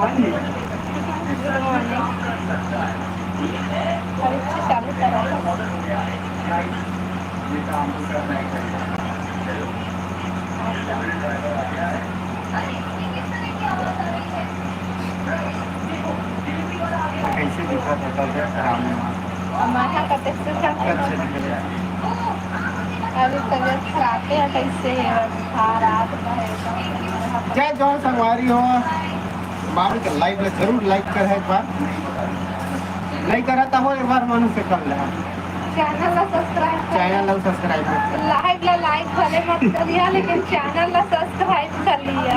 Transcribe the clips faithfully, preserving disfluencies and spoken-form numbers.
Good morning. अभी तो चालू करा है। कैसे दिखत हे तबियत खराब हे? हमारा कते सुखा है। अच्छा दिखत हे। अभी तबियत खराब है, कैसे है? हाँ, रात का है तो। जय जोहार संगवारी हो। बाबू के live ला जरूर like कर एक बार। नहीं करा तो हो एक बार मनु से कर ले। Channel ला subscribe कर। Channel ला subscribe कर। Live ला like भले मत करिया, लेकिन channel ला subscribe कर लिया।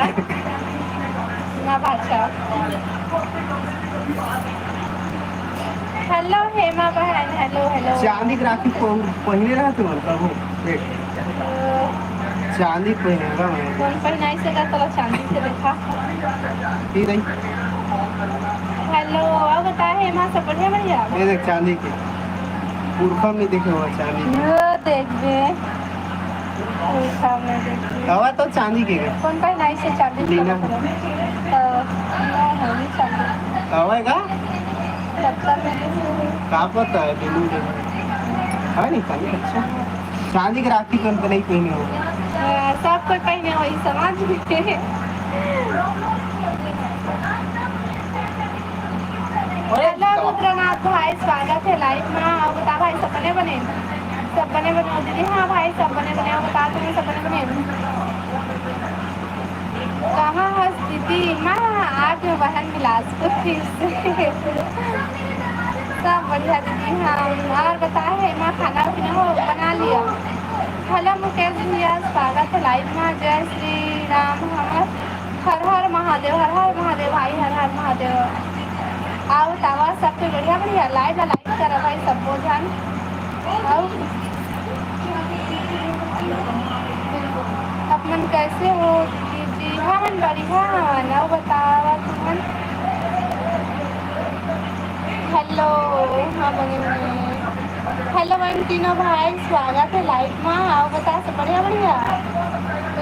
ना भाषा। Hello हेमा बहन, hello, hello। चांदी के राखी पह-, पहिने रहा तुमन कभू? देख। अ, चांदी पहिने रहा मैं। कौन पहिनाई से का तोला चांदी से देखा? ई नहीं। Hello, अउ बता हेमा, सब बढ़िया, बढ़िया? ये देख चांदी के। पुरखा में देखे हुआ चांदी के। ये देख बे। हवा तो चांदी के गे। कौन पहिनाई से चांदी के? लीना। हाँ, हाँ, ये चांदी। हवा का? पत्थर में। का पता है, बिल्कुल नहीं। हाँ, नहीं, चांदी अच्छा। चांदी के राखी कौन तो नहीं पहिने हो? हाँ, सब कोई पहिने हो, ये समाज में। Hello रुद्रनाथ भाई, स्वागत है live में। अउ बता भाई, सब बने बने? सब बने बने हो दीदी? हाँ भाई, सब बने बने हो। बता तुम्हें सब बने बने? कहाँ हस दीदी? मैं आज मैं बहन बिलासपुर फिर से। सब बढ़िया दीदी। हाँ, अउ बता हेमा, खाना पीना हो बना लिया? Hello मुकेश भैया, स्वागत है live में। जय श्री राम। हमर हर हर महादेव, हर हर महादेव भाई, हर हर महादेव। अउ बतावा, सब कोई बढ़िया, बढ़िया? Live ला like करा भाई, सबो झन। अउ आप मन कैसे हो दीदी? हमन बढ़िया हवन। अउ बतावा तुमन। Hello, हाँ बने बने। Hello बहन तीनों भाई, स्वागत है live में। अउ बता सब बढ़िया, बढ़िया?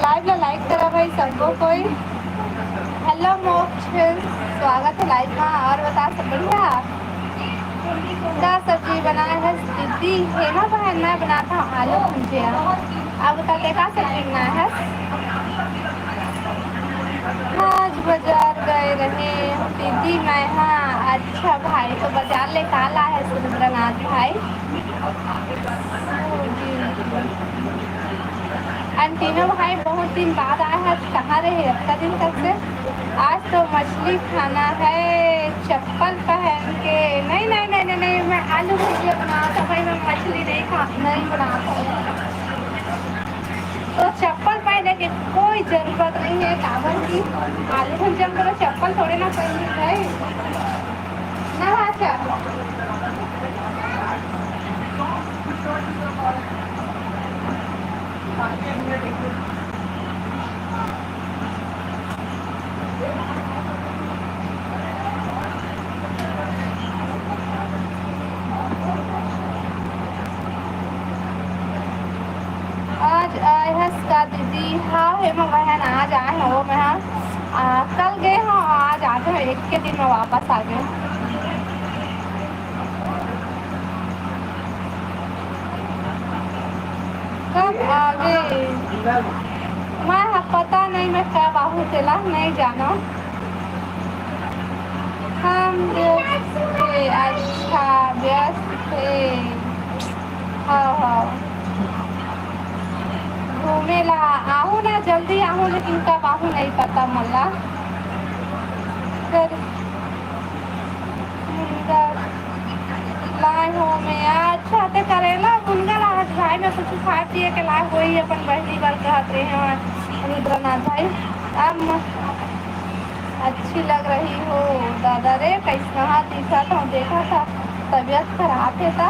Live ला like करा भाई सबो कोई। Hello मोक्ष, स्वागत है live में। अउ बता सब बढ़िया? का सब्जी बनाए हस दीदी? हेमा बहन, मैं बनात हँव आलू भुजिया। अउ बता ते का सब्जी बनाए हस? आज बाजार गए रहे दीदी मैं। हाँ, अच्छा भाई, तो बाजार ले का लाए हस रुद्रनाथ भाई? अउ तीनों भाई बहुत दिन बाद आए हैं, कहाँ रहे अतना दिन तक से? आज तो मछली खाना है चप्पल पहन के। नहीं, नहीं, नहीं, नहीं, नहीं, मैं आलू भुजिया बनात हँव भाई, मैं मछली नहीं खा, नहीं बनात हँव। तो चप्पल पहने के कोई जरूरत नहीं है, काबर कि आलू भुजिया में तो चप्पल थोड़े ना पहनही भाई। ना भाषा। आज आए हस का दीदी? हाँ हेमा बहन, आज आए हँव मैं। हाँ, आ, कल गए हँव, आज आए हँव, एक के दिन में वापस आ गए। कब आगे? मैं ह पता नहीं मैं कब आहूँ तेला नहीं जानव। हम व्यस्त थे, अच्छा व्यस्त थे। हाँ, हाँ। घूमे ला आहूँ ना, जल्दी आहूँ, लेकिन कब आहूँ नहीं पता मोला। फिर मुनगा लाए हो मैं। अच्छा, ते करेला मुनगा ला आज भाई, मैं कुछ खाए पिए के लाए होही, अपन बहिनी बर कहत रहे हैं रुद्रनाथ भाई। अब म-, अच्छी लग रही हो दादा रे, कैसना दिखत हो, देखा था तबीयत खराब है ता।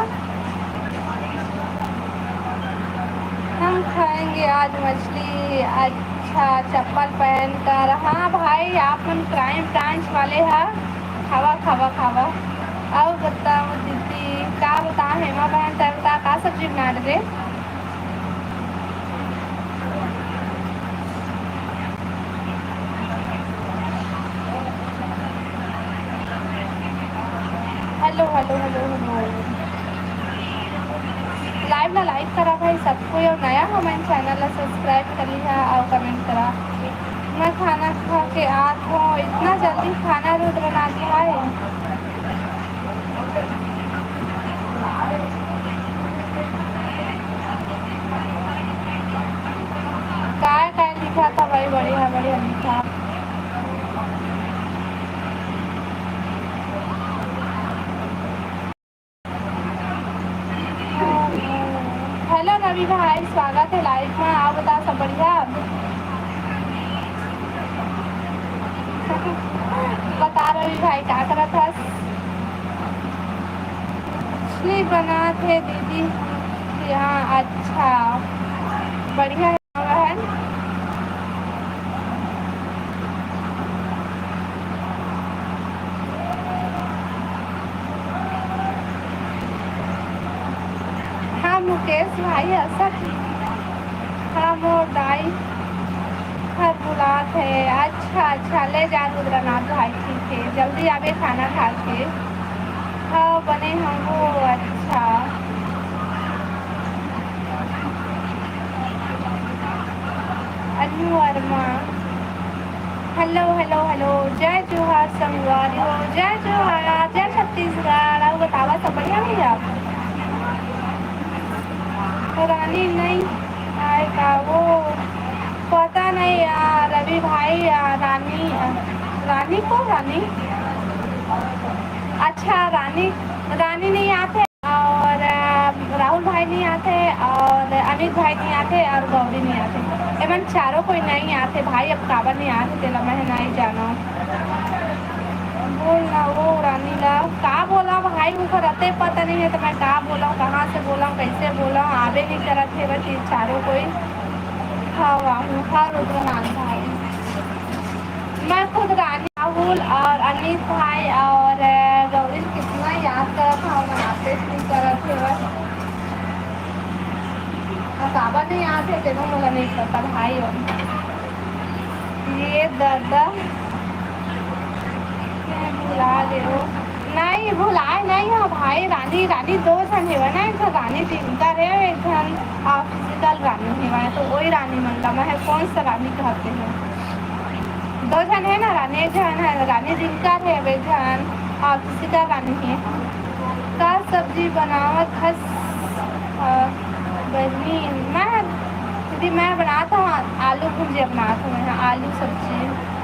हम खाएंगे आज मछली। अच्छा, चप्पल पहन कर। हाँ भाई, आप मन क्राइम ब्रांच वाले हा। खावा, खावा, खावा। अउ बताओ दीदी, का बताओ हेमा बहन, तैं बता का सब्जी बना डरे? Hello, hello, hello, hello। Live ला like करा भाई सब कोई, अउ नया हमन channel ला subscribe कर लिहा अउ comment करा। मैं खाना खा के आत हूँ, इतना जल्दी खाना रुद्रनाथ भाई। काय काय लिखा था भाई, बढ़िया बढ़िया लिखा। Hello रवि भाई, स्वागत है live में। आप बता, सब बढ़िया? बता रवि भाई, का करत हस? मछली बनात हे दीदी। हाँ, अच्छा, बढ़िया है बहन। हाँ मुकेश भाई, ऐसा कि हाँ, मोर दाई हर बुलात है। अच्छा, अच्छा, ले जा रुद्रनाथ भाई, ठीक है, जल्दी आबे खाना खा के। हाँ, बने हम वो, अच्छा। अनु वर्मा, hello, hello, hello, जय जोहार संगवारी हो, जय जोहार, जय छत्तीसगढ़। अउ बतावा, सब बढ़िया भैया? रानी नहीं आए का वो? पता नहीं यार, रवि भाई या रानी, रानी को रानी? अच्छा, रानी, रानी नहीं आते और, अ, राहुल भाई नहीं आते और अमित भाई नहीं आते और गौरी नहीं आते। एमन चारों कोई नहीं आते भाई, अब काबर नहीं आते तेला मैं नहीं जाना। बोल ना वो रानी ला, का बोला भाई, उनका रहते पता नहीं है तो मैं का बोला, कहाँ से बोला, कैसे बोला, आबे नहीं करत हे बस ये चारों कोई। हाँ वाहू, हाँ रुद्रनाथ भाई, मैं खुद रानी, राहुल और अनित भाई और, अ, गौरी कितना याद करत हूँ, मैं आते नहीं करत हे बस। अब काबर नहीं आते तेनो मोला नहीं पता भाई हो। ये दादा, मैं भुला दे हो। नहीं, भुलाए नहीं हो भाई, रानी, रानी दो झन हेवय ना, एक झन रानी दिनकर हे, एक झन, आ, फिजिकल रानी हेवय, तो वही रानी मन ला मैं ह, कौन सा रानी कहते हैं? दो झन हे ना रानी, एक झन हे रानी दिनकर हे, एक झन, आ, फिजिकल रानी हे। का सब्जी बनावत हस? अ, बहिनी, मैं, दीदी, मैं बनात हूँ आलू भुजिया बनात हूँ मैं, आलू सब्जी।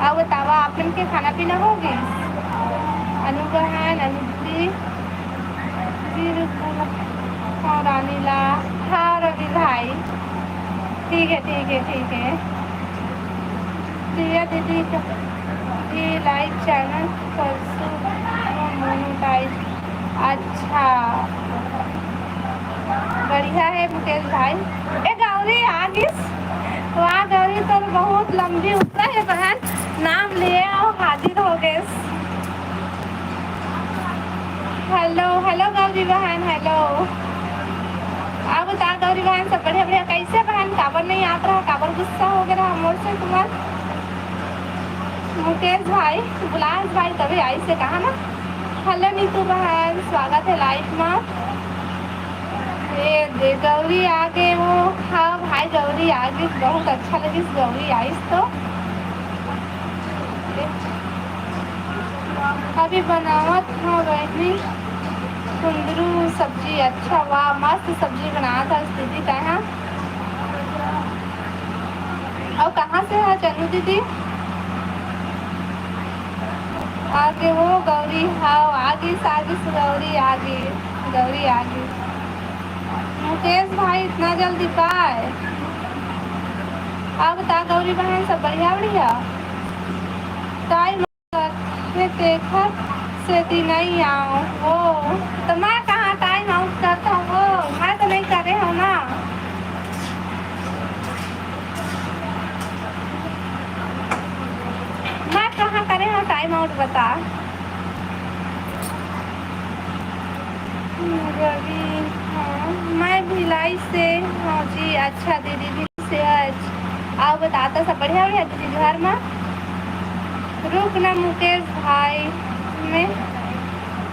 अउ बतावा, आप मन के खाना पीना हो गइस? अनु बहन, अनु दीदी, फिर हाँ, रानी ला, हाँ, रवि भाई, ठीक है, ठीक है, ठीक है। प्रिया दीदी, ये लाइव चैनल परसों मोनेटाइज। अच्छा, बढ़िया है मुकेश भाई। ए गौरी आ गिस। वाह गौरी, तोर बहुत लंबी उम्र है बहन, नाम लिए अउ हाजिर हो गइस। Hello, hello गौरी बहन, hello। अब बता गौरी बहन, सब बढ़िया बढ़िया? कैसे बहन, काबर नहीं आत रहा, काबर गुस्सा हो गया रहा मोर से तुम्हार? मुकेश भाई, बुलास भाई तभी आई से कहा ना। Hello नीतू बहन, स्वागत है लाइव में। ये दे गौरी आगे वो, हाँ भाई गौरी आगे, बहुत अच्छा लगिस गौरी आइस तो। अभी बनावत हव बहिनी कुंदरू सब्जी। अच्छा वाह, मस्त सब्जी बनात हस दीदी तैं हा। अउ कहाँ से हस चनू दीदी? आगे वो गौरी, हाव, आगिस, आगिस गौरी, आगे गौरी, आगे। मुकेश भाई, इतना जल्दी काय? अब बता गौरी बहन, सब बढ़िया, बढ़िया? टाइम लगथे, तेखर सेती नई आव। वो तो मैं कहाँ टाइम आउट करता हूँ, वो मैं तो नहीं करे हूँ ना। मैं कहाँ करे हूँ टाइम आउट, बता। रवि, हाँ, मैं भिलाई से हूँ जी। अच्छा दीदी, भिलाई से है। अउ बता, तो सब बढ़िया, बढ़िया दीदी घर में? रुक ना मुकेश भाई, मैं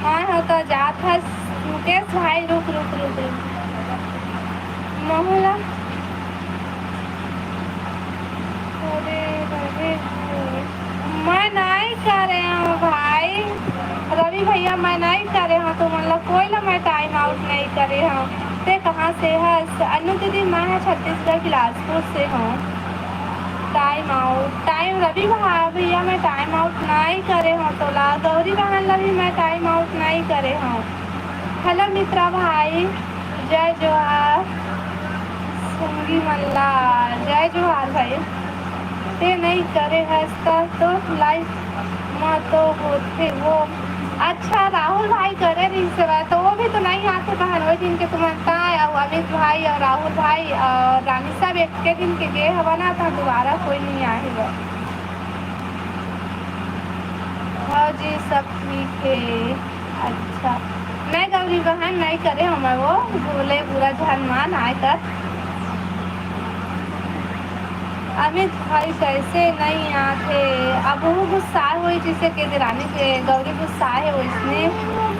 आए हो तो जात भाई, रुक, रुक, रुक, रुक। महू ला, अरे, अरे, मैं नहीं करे हूँ भाई। रवि भैया, मैं नहीं करे हूँ, तुमन ला कोई ला मैं time out नहीं करे हूँ। ते कहाँ से हस? अनु दीदी, मैं ह छत्तीसगढ़ बिलासपुर से हूँ। Time out, time, रवि भा-, भैया, मैं time out नहीं करे हूँ तोला। गौरी बहन ला भी मैं time out नहीं करे हूँ। Hello मित्रा भाई, जय जोहार। संगी मल्ला, जय जोहार भाई। ते नहीं करे हस त तो live म तो होथे वो। अच्छा, राहुल भाई करे रहिस हवय, तो वो भी तो नहीं आथे बहन। वो दिन के तुमन ताय अउ अमित भाई अउ राहुल भाई अउ रानी सब एक के दिन के गे हवा ना, तो दोबारा कोई नहीं आही गा। हाँ जी, सब ठीक है। अच्छा, नहीं गौरी बहन, नहीं करे हूँ मैं वो, भूले बुरा झन मान आय कर। अमित भाई कैसे नहीं आथे? अब वो गुस्सा होई, जिसे के देरानी के गौरी गुस्सा है, वैसने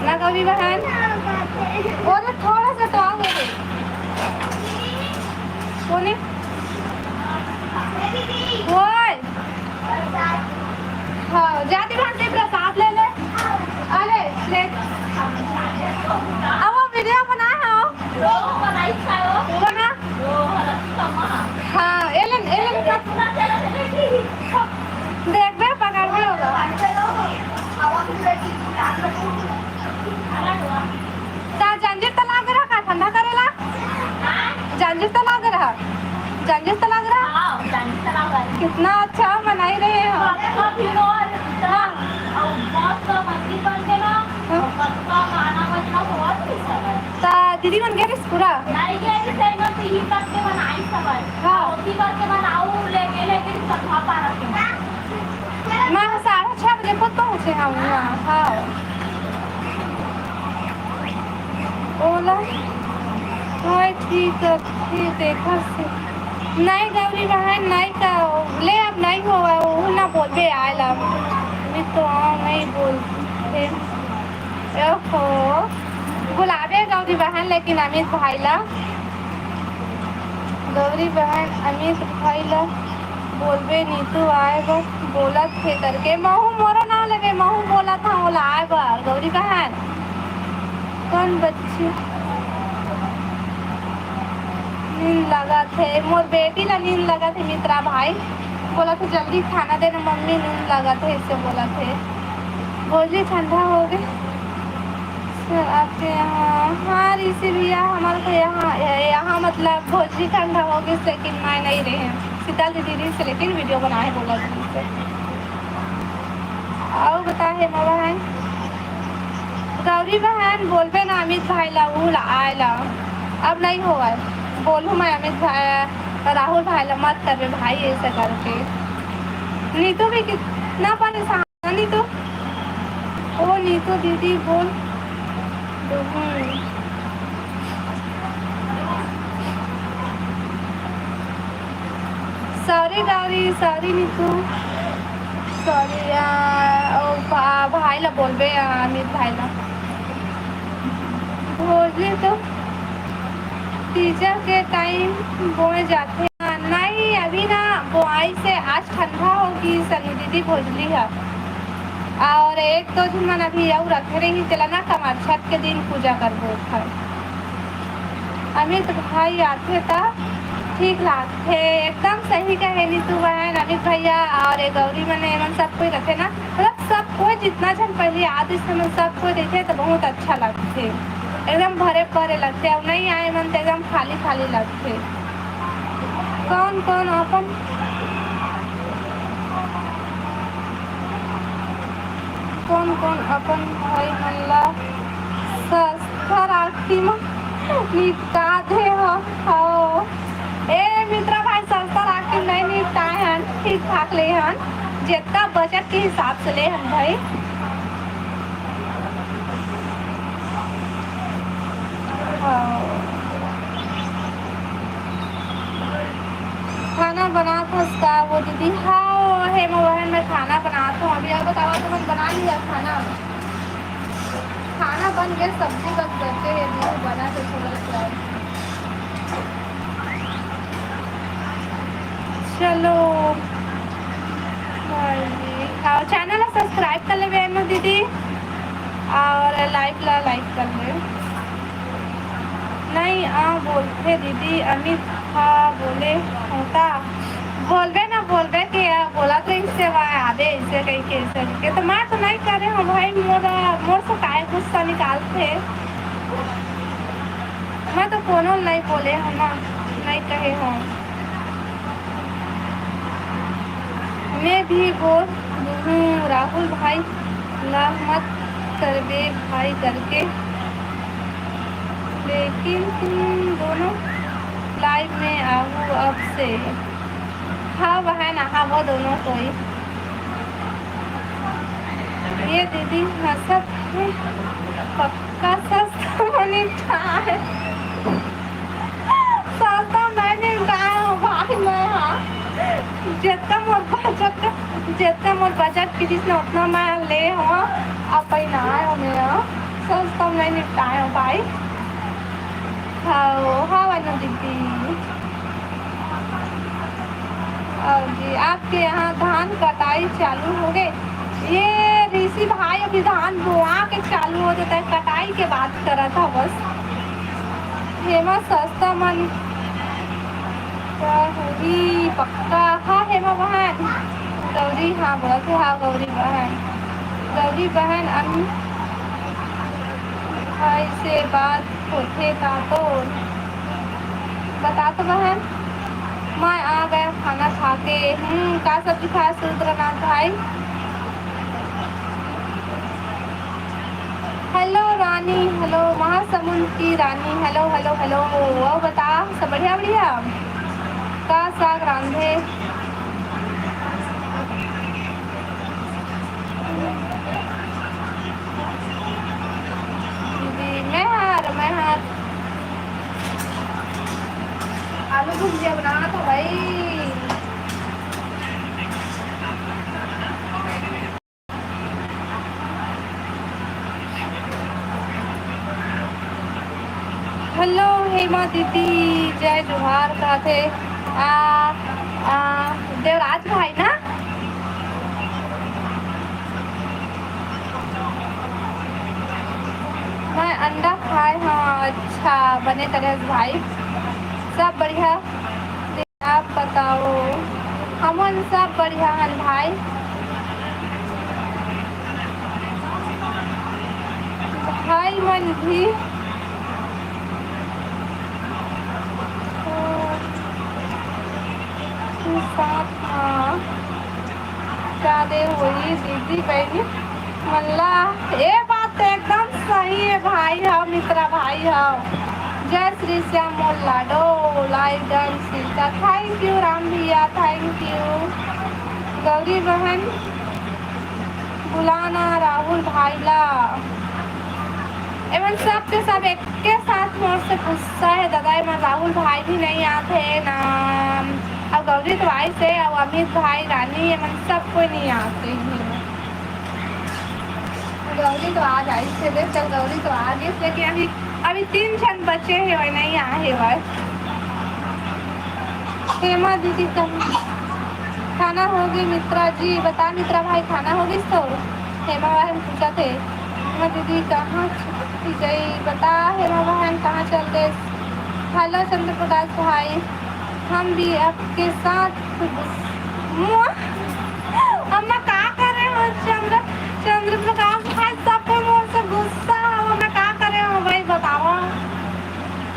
ना गौरी बहन। बोले थोड़ा सा तो आगे दे। कोने? ओए। हाँ, जाती बहन से प्रसाद ले ले। अरे, ले। अब वो video बनाए हो? वो बना। हाँ, एलन, एलन। देखबे, पकड़बे होगा। ता जंजीर तला के रखा, ठंडा करेला। जंजीर तला के रहा। जंजीर तला के रहा। हाँ, जंजीर तला के रहा। कितना अच्छा मनाई रहे हो। हाँ। हाँ। ता दीदी मन गे रहिस पूरा? नहीं गे रहिस, तै मन तो ही करके बनाई सब। हाँ। ओती करके बनाऊ, लेके, लेके सब खा पा रखे। मैं साढ़े छह बजे खुद पहुँचे हूँ यहाँ। हाँ। ओला, हाँ, ठीक है, ठीक है, घर से। नहीं, गौरी बहन, नहीं का, ले, अब नहीं होगा, वो ना बोलबे आए ला। अभी तो, हाँ, नहीं बोलते। ओहो, बुलाबे गौरी बहन, लेकिन अमित भाई ला। गौरी बहन, अमित भाई ला बोलबे, नीतू आए बर बोलत हे करके। महू मोरो नाम लेबे, महू बोलत हूँ, ओला आए बर, गौरी बहन। कौन बच्ची? नींद लगत हे, मोर बेटी ला नींद लगत हे, मित्रा भाई। बोलत हे, "जल्दी खाना देना मम्मी, नींद लगत हे," ऐसे बोलत हे। भोजली ठंडा हो गए। सर, आपके यहाँ, हाँ, ऋषि भैया, हमारे तो यहाँ, यहाँ मतलब भोजली ठंडा हो गए, लेकिन मैं नहीं रहे। शीतल दीदी से लेकिन video बनाए बोला दीदी से। अउ बता हे मोर बहन। गौरी बहन, बोलबे ना अमित भाई ला, ऊ ला, आए ला। अब नहीं होवय। बोलहूँ मैं अमित भाई, राहुल भाई ला, मत करबे भाई ऐसा करके। नीतू भी कितना परेशान है, नीतू। ओ नीतू दीदी, बोल। हम्म। Sorry Gauri, sorry Neetu, sorry यार। ओ भा-, भाई ला बोलबे यार, अमित भाई ला। भोजली तो तीजा के time बोए जाथे। नहीं, अभी ना बोआई से आज ठंडा होगी सनी दीदी भोजली हा। और एक दो झन मन अभी अउ रखे रही, तेला ना कमरछठ के दिन पूजा करबो ओखर। अमित भाई आथे त ठीक लागथे। एकदम सही कहे नीतू बहन, अमित भैया और ये गौरी मन, एमन सब कोई रथे ना, मतलब सब कोई जितना झन पहले आदिस मन सब कोई देखे त बहुत अच्छा लगथे, एकदम भरे परे लगथे। अब नहीं आए मन त एकदम खाली खाली लगथे। कौन कौन अपन, कौन कौन अपन भाई मन ला सस्ता राखी म निपटा दे हो? हो। ए मित्रा भाई, सस्ता राखी नहीं निपटाए हन, ठीक ठाक ले हन, जितना बजट के हिसाब से ले हन भाई। हाँ। खाना बनात हस का वो दीदी? हाँ, हे मोर बहन, मैं खाना बनात हूँ। अभी आप बताओ, तुमन बना लिया खाना? खाना के सब्जी बस बचे हे, दीदी बना के थोड़ा सा। चलो भाई जी, अउ channel ला subscribe कर लेबे ना दीदी, अउ live ला like कर ले। नहीं, आ बोलथे दीदी, अमित हा बोले होता, बोलबे ना बोलबे के, आ बोलत रहिस हे, वह आबे ऐसे कहिके, ऐसे कहिके। तो मैं तो नहीं करे हूँ भाई, मोर, मोर से काय गुस्सा निकालथे। मैं तो कोनो नहीं बोले हूँ ना, नहीं कहे हूँ। मैं भी बोल दूँ राहुल भाई, ला मत करबे भाई करके, लेकिन तुम दोनों live में आहू अब से। हाँ बहन, हाँ वो दोनों कोई। ये दीदी हंसत है, पक्का सस्ता मनी है। सस्ता मैं निपटाए हूँ भाई, मैं, हाँ। जितना मोर बजट, जितना मोर बजट की जिसने उतना मैं ले हूँ, अब पहनाए हूँ मैं, हाँ। सस्ता मैं निपटाए हूँ भाई। हाँ, हाँ, वानू दीदी। और जी, आपके यहाँ धान कटाई चालू हो गए? ये ऋषि भाई, अभी धान बोआ के चालू हो जाता है, कटाई के बात करा था बस। हेमा सस्ता मन का होही पक्का। हाँ, हेमा बहन, गौरी, हाँ, बोलत हे, हाँ, गौरी बहन, गौरी बहन, अन भाई से बात होथे का तो बता तो बहन। मैं आ गया खाना खा के। हम्म, का सब्जी खाया सूत्रनाथ भाई? हेलो रानी, हेलो महासमुंद की रानी, हेलो, हेलो, हेलो। और बता, सब बढ़िया, बढ़िया? का साग रांधे? जी, मैं हार, मैं हार। आलू भुजिया बनाना था भाई। हेलो हेमा दीदी, जय जोहार कहत हे। आ, आ, देवराज भाई ना? मैं अंडा खाए हूँ। अच्छा, बने करे भाई, सब बढ़िया। आप बताओ, हमन सब बढ़िया हन भाई। भाई मन भी, अ, साथ मा जादे होही दीदी बहिनी मन ला। ए बात तो एकदम सही है भाई, हम मित्रा भाई हम। जय श्री श्याम मोर लाडो, लाइक डन सीता, thank you राम भैया, thank you। गौरी बहन बुलाना राहुल भाई ला। एमन सब के सब एक के साथ मोर से गुस्सा है दादा, एमन राहुल भाई भी नहीं आते ना, अब गौरी तो आई से, अब अमित भाई, रानी, एमन सब कोई नहीं आते हैं। गौरी तो आ जाई से, देख चल, गौरी तो आ गई, लेकिन अभी, अभी तीन जन बचे हैं, वही नहीं आए हैं, बस। हेमा दीदी कहाँ? खाना होगे मित्रा जी, बता मित्रा भाई, खाना होगे तो? हेमा भाई पूछा थे, हेमा दीदी कहाँ छुट्टी गई? बता हेमा बहन कहाँ चल दे? हेलो चंद्र प्रकाश भाई, हम भी आपके साथ। मुआ! अब मैं का करे हो चंद्र, चंद्र प्रकाश भाई, सब पे मोर से गुस्सा हो, मैं का करे हो भाई बतावा,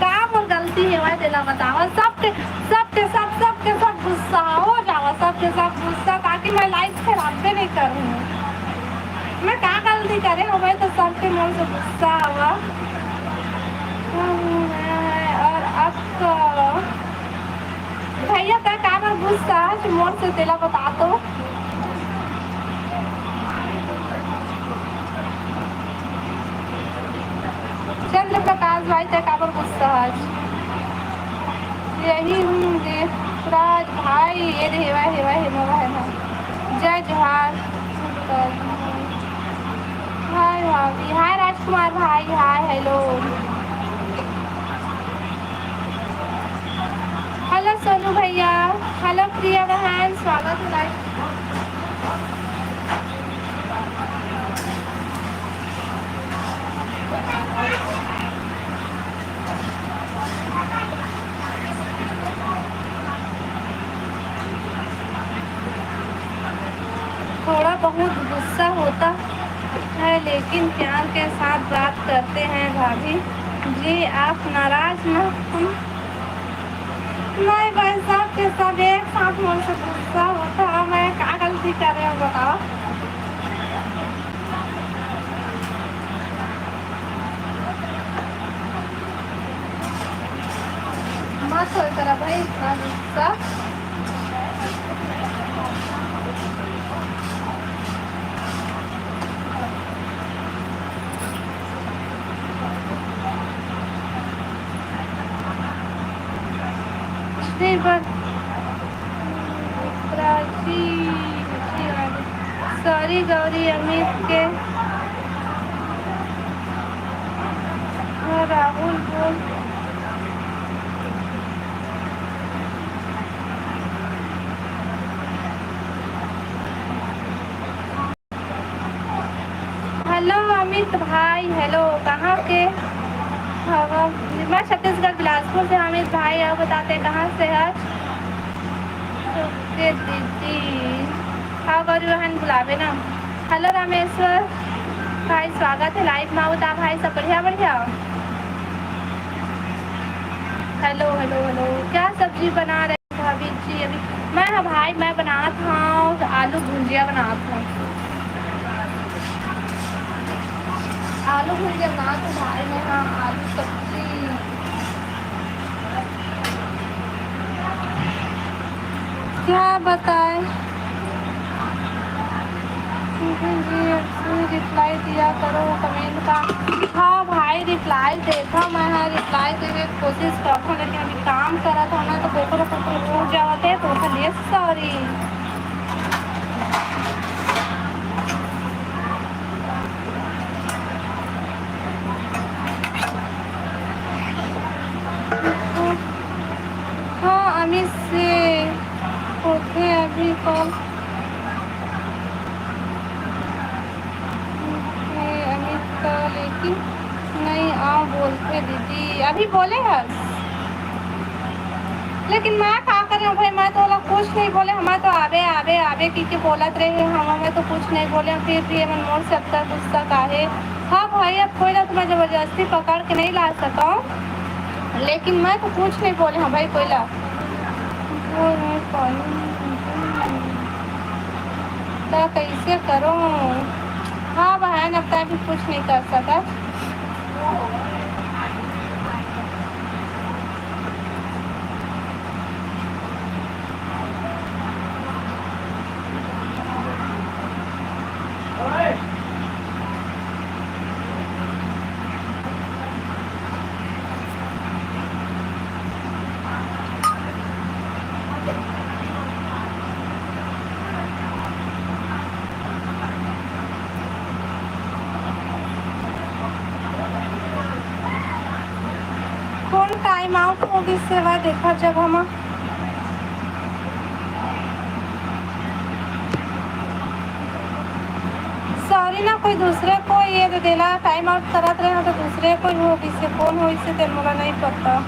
का मोर गलती है भाई, तेला बतावा, सबके सबके सब, सबके सब गुस्सा हो जावा, सबके सब गुस्सा, ताकि मैं लाइफ खराब भी नहीं करूँ। मैं का गलती करे हो भाई, तो सबके मोर से गुस्सा हवा। और अब तो भैया, तै काबर गुस्सा हस मोर से, तेला बता तो। चंद्र प्रकाश भाई, तै काबर गुस्सा हस? यही हूँ देवराज भाई, ये दे हेवा, हेवा, हेवा, हेवा। जय जोहार। हाय भाभी, हाय राज कुमार भाई, हाय, हेलो। हेलो सोनू भैया, हेलो प्रिया बहन, स्वागत है live। थोड़ा बहुत गुस्सा होता है, लेकिन प्यार के साथ बात करते हैं भाभी जी। आप नाराज ना, हम नहीं भाई, सब के सब एक साथ मन से गुस्सा होता है। मैं का गलती करे हँव बताओ? मत होय करा भाई इतना गुस्सा। नहीं, बस प्राची, sorry गौरी, अमित के। हाँ, राहुल बोल। हेलो अमित भाई, हेलो, कहाँ के हवा? मैं छत्तीसगढ़ बिलासपुर से। अमित भाई, आप बताते कहाँ से हस? ओके दीदी, का करू, हन बुलावे ना। हेलो रामेश्वर भाई, स्वागत है live में। बता भाई, सब बढ़िया, बढ़िया? हेलो, हेलो, हेलो, क्या सब्जी बना रहे? भाभी जी, अभी मैं, हाँ भाई, मैं बनात हँव आलू भुजिया बनात हँव। आलू भुजिया बनात हँव भाई मैं, हाँ, आलू सब्जी। क्या बताएं? जी, जी, reply दिया करो comment का। हाँ भाई, reply देथँव मैं, हाँ, reply देवे के कोशिश करथँव, लेकिन अभी काम करत हँव ना, तो कोकरो कोकरो छूट जावत हे, तो ओकर लिए sorry। हाँ, अमित से होथे अभी कॉल। ए, अमित का लेकिन नहीं आओ बोलथे दीदी, अभी बोले हस? लेकिन मैं का करें भाई, मैं तो ओला कुछ नहीं बोले, मैं तो आबे, आबे, आबे कहिके बोलत रहे, हम, मैं तो कुछ नहीं बोले, फिर भी एमन मोर से अतना गुस्सा काहे? हाँ भाई, अब कोई ला तो मैं जबरदस्ती पकड़ के नहीं ला सकँव, लेकिन मैं तो कुछ नहीं बोले हँव भाई कोई ला। त कइसे करों? हाँ बहन, अब तैं भी कुछ नहीं कर सकत। कौन time out हो गिस हे, वह देखा जब हम Sorry ना, कोई दूसरे को ये दे देना, time out करत रहे हो तो दूसरे को ही हो, किससे कौन हो, इससे तेरे मोला नहीं पता।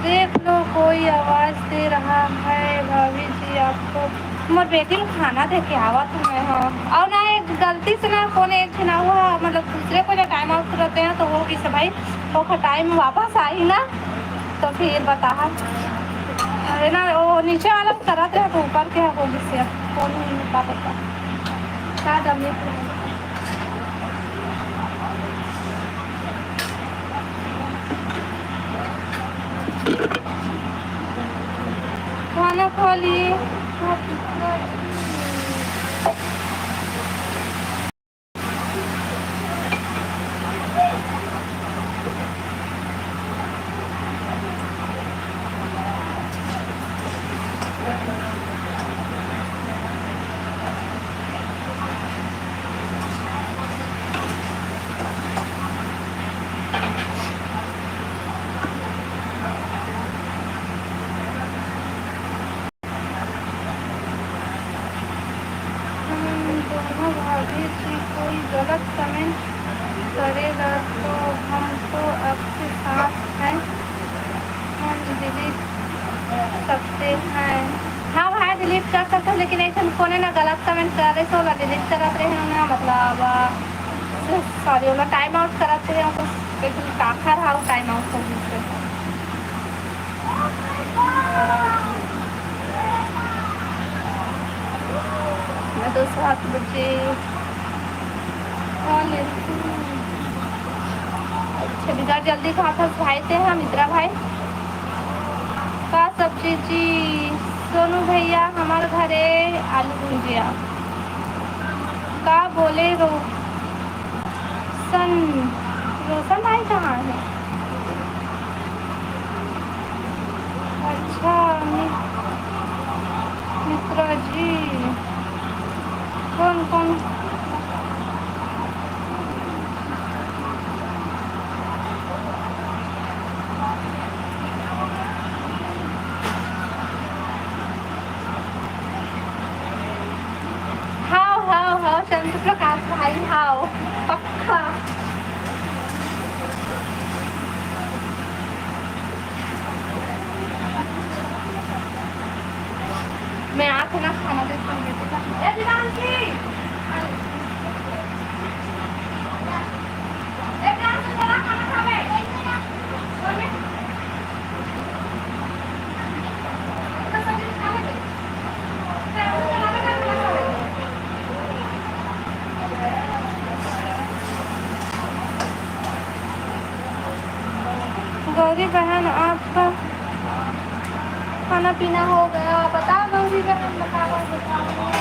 देख लो, कोई आवाज दे रहा है, भाभी जी आपको। मोर बेटी ल खाना दे के आवत हूँ मैं, हाँ। और ना, एक गलती से ना, कौन एक झन हुआ, मतलब, दूसरे को जो टाइम आउट करते हैं, तो वो किसे भाई, ओखर टाइम वापस आही ना, तो फिर बता। अरे ना, वो नीचे वाला करत रहे, तो ऊपर के हो, जिससे अब कौन नहीं बता पाता। का दम ये खाना खा लिए। हम दोनों भाभी जी कोई गलत कमेंट करेगा तो हम तो आपके साथ हैं, हम डिलीट सकते हैं। हाँ भाई, डिलीट कर सकते हो, लेकिन ऐसे कोने ना गलत कमेंट करे तो ला डिलीट करत रहे हो ना, मतलब, सॉरी, ओला टाइम आउट करत रहे हो, तो लेकिन काखर हाउ टाइम आउट हो गई। मैं तो सात बजे खा लेती हूँ। अच्छा, बिना जल्दी खा खा भाई ते हैं, मित्रा भाई। का सब्जी जी? सोनू भैया, हमारे घरे आलू भुजिया। का बोले रो-, सन, रोशन भाई कहाँ है? अच्छा, मि-, मित्रा जी, कौन, कौन? हाव, हाव, हाव, चंद्र प्रकाश भाई, हाव, पक्का। मैं आके ना खाना देती हूँ बेटे का। ए, दिवांशी! ए, दिवांशी, चला खाना खावे। गौरी बहन, आपका खाना पीना हो गया? बताओ गौरी बहन, बताओ, बताओ।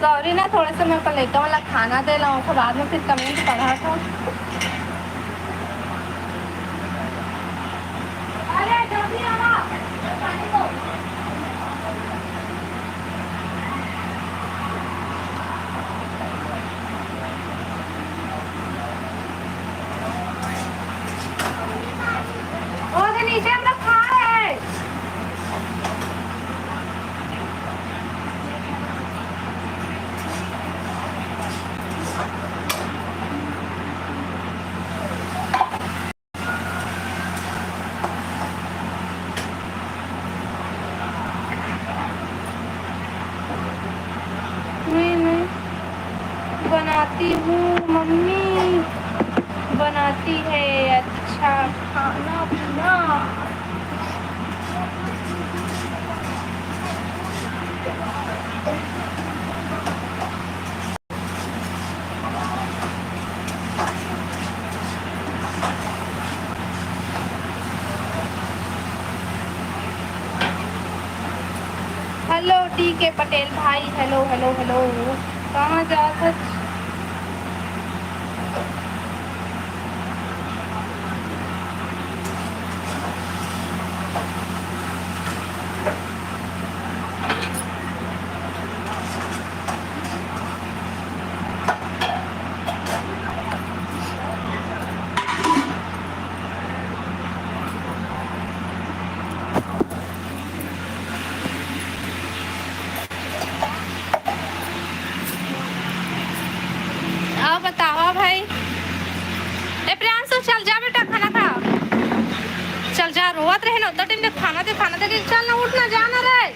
सॉरी ना, थोड़े से मैं पलेटा वाला खाना दे लाऊं, ओकर बाद में फिर कमेंट पढ़ा था। अरे, जल्दी आवा, पानी दो। ओ, दे नीचे हम लोग खा रहे हैं। नहीं, नहीं, बनाती हूँ, मम्मी बनाती है अच्छा खाना पीना। टी के पटेल भाई, हेलो, हेलो, हेलो। कहाँ जात हस? अउ बतावा भाई। ए प्रियांशु, चल जा बेटा, खाना खा। चल जा, रोवत रहे ना उतना टाइम ले, खाना दे, खाना दे के चल ना, उठ ना, जा ना रे।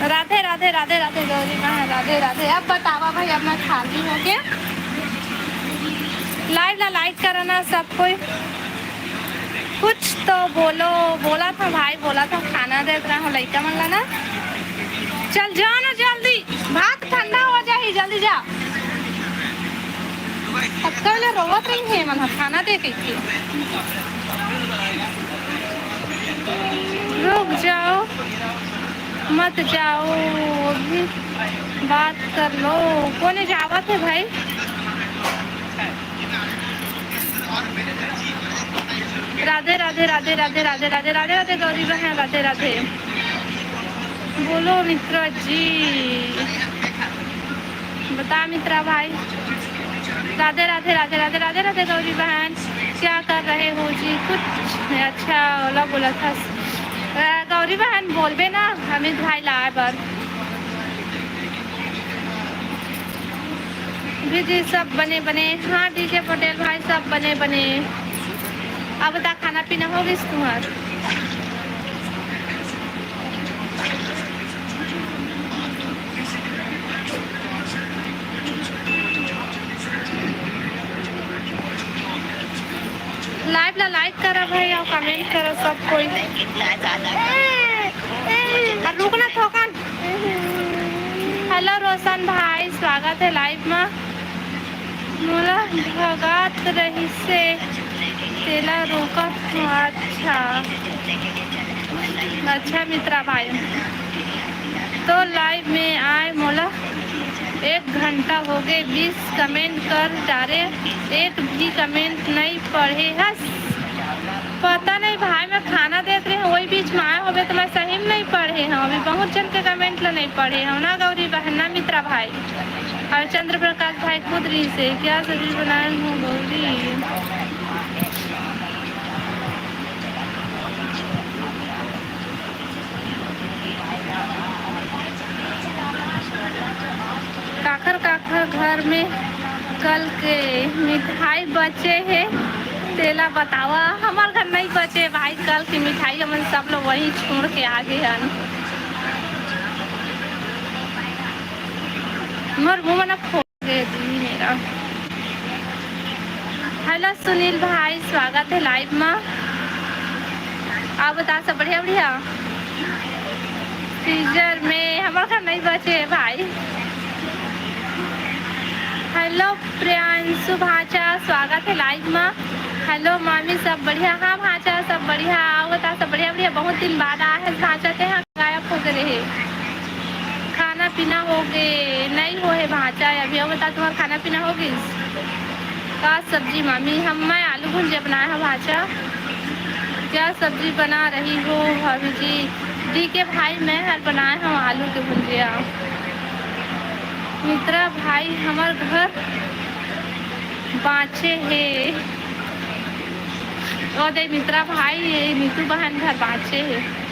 राधे, राधे, राधे, राधे गौरी माँ, राधे, राधे। अब बतावा भाई, अब मैं खाली हो गया। लाइव ला लाइक करना सब कोई। कुछ तो बोलो, बोला था भाई, बोला था खाना देत रहा हूँ लइका मन ला ना। चल जा ना जल्दी, भात ठंडा हो जाही, जल्दी जा। अब कब ले रोवत रही है मन, खाना दे के थी। रुक जाओ, मत जाओ, अभी बात कर लो। कोने जावत है भाई? राधे, राधे, राधे, राधे, राधे, राधे, राधे, राधे, गौरी बहन, राधे, राधे। बोलो मित्रा जी, बता मित्रा भाई। राधे, राधे, राधे, राधे, राधे, राधे, गौरी बहन, क्या कर रहे हो जी? कुछ नहीं, अच्छा, ओला बोला था। अ, गौरी बहन, बोलबे ना, अमित भाई लाए बर। जी, जी, सब बने बने। हाँ, डीजे पटेल भाई, सब बने बने। अब बता, खाना पीना हो गइस तुम्हार? लाइव ला लाइक करा भाई, अउ कमेंट करा सब कोई। अउ रुक ना थोकन। हेलो रोशन भाई, स्वागत है लाइव में। मोला भगात रहिसे, तेला रोकत हूँ। अच्छा, अच्छा मित्रा भाई, तो लाइव में आए मोला एक घंटा हो गए, बीस कमेंट कर डारे, एक भी कमेंट नहीं पढ़े हस। पता नहीं भाई, मैं खाना देत रहे हूँ, वही बीच में आए होबे, तो मैं सही में नहीं पढ़े हूँ। अभी बहुत जन के कमेंट ला नहीं पढ़े हूँ ना गौरी बहन, ना मित्रा भाई। अउ चंद्र प्रकाश भाई खुद रहिसे, क्या सब्जी बनाए हो गौरी? काखर काखर घर में कल के मिठाई बचे हे, तेला बतावा। हमर घर नहीं बचे भाई कल के मिठाई, हमन सब लोग वहीं छोड़ के आ गे हन। मोर मुंह में ना फो- दे दी मेरा। हेलो सुनील भाई, स्वागत है लाइव में। आप बता, सब बढ़िया बढ़िया? फ्रीजर में हमर घर नहीं बचे है भाई। हेलो प्रियांशु भाचा, स्वागत है लाइव में। हेलो मामी, सब बढ़िया? हाँ भाचा, सब बढ़िया। आप बता, सब बढ़िया बढ़िया? बहुत दिन बाद आया है भाचा, ते हाँ गायब हो गए रहे। खाना पीना हो गे? नहीं हो हे भांचा, अभी अउ बता, तुम्हार खाना पीना हो गइस? का सब्जी मामी? हम, मैं आलू भुंजिया बनाए हव भांचा। क्या सब्जी बना रही हो भाभी जी? डी के भाई, मैं हर बनाए हव आलू के भुंजिया। मित्रा भाई, हमर घर बाँचे हे। ओ दे मित्रा भाई, ये नीतू बहन घर बाँचे हे।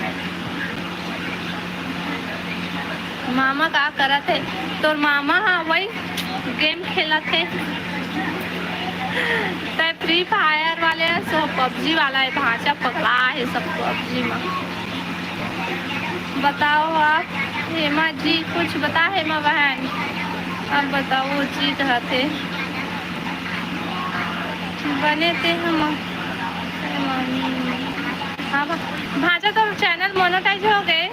मामा का करत हे? तोर मामा हा वही गेम खेलत हे। तै फ्री फायर वाले हस, ओ पबजी वाला हे, भांचा पगला हे सब पबजी में। बताओ आप, हेमा जी कुछ बता, हेमा बहन। अब बताओ, वो जीत हथे। बने ते हम। हाँ, भा-, भांचा, तोर चैनल मोनेटाइज हो गए।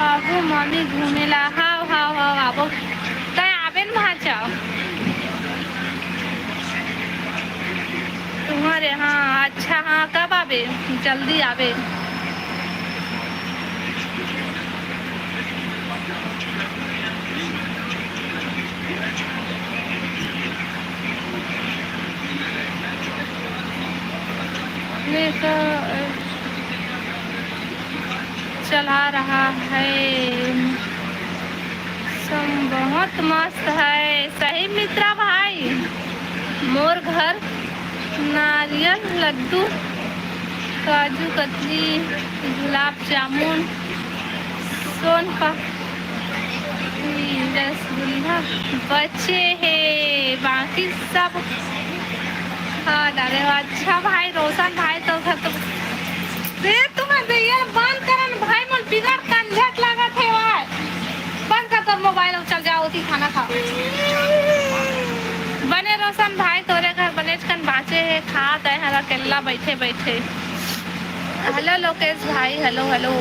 आबो मामी घूमे ला। हाव, हाव, हाव, आबो। तै आबे न भांचा। अरे हाँ, अच्छा, हाँ, कब आबे? जल्दी आबे। ये तो, अ, चला रहा है। सब बहुत मस्त है, सही मित्रा भाई। मोर घर नारियल लड्डू, काजू कतली, गुलाब जामुन, सोन पापड़ी, रसगुल्ला बचे हे, बाकी सब खा डारे हो। अच्छा भाई रोशन भाई, तो घर तो दे तुम्हें दे यार, बंद करन भाई, मोर बिगड़ कंझट लागत हे भाई। बंद कर तोर मोबाइल अउ चल जा ओती खाना खा। बने रोशन भाई, तोरे घर बनेच कन बाँचे हे, खा तैं हर अकेल्ला बइठे बइठे। हेलो लोकेश भाई, हेलो, हेलो।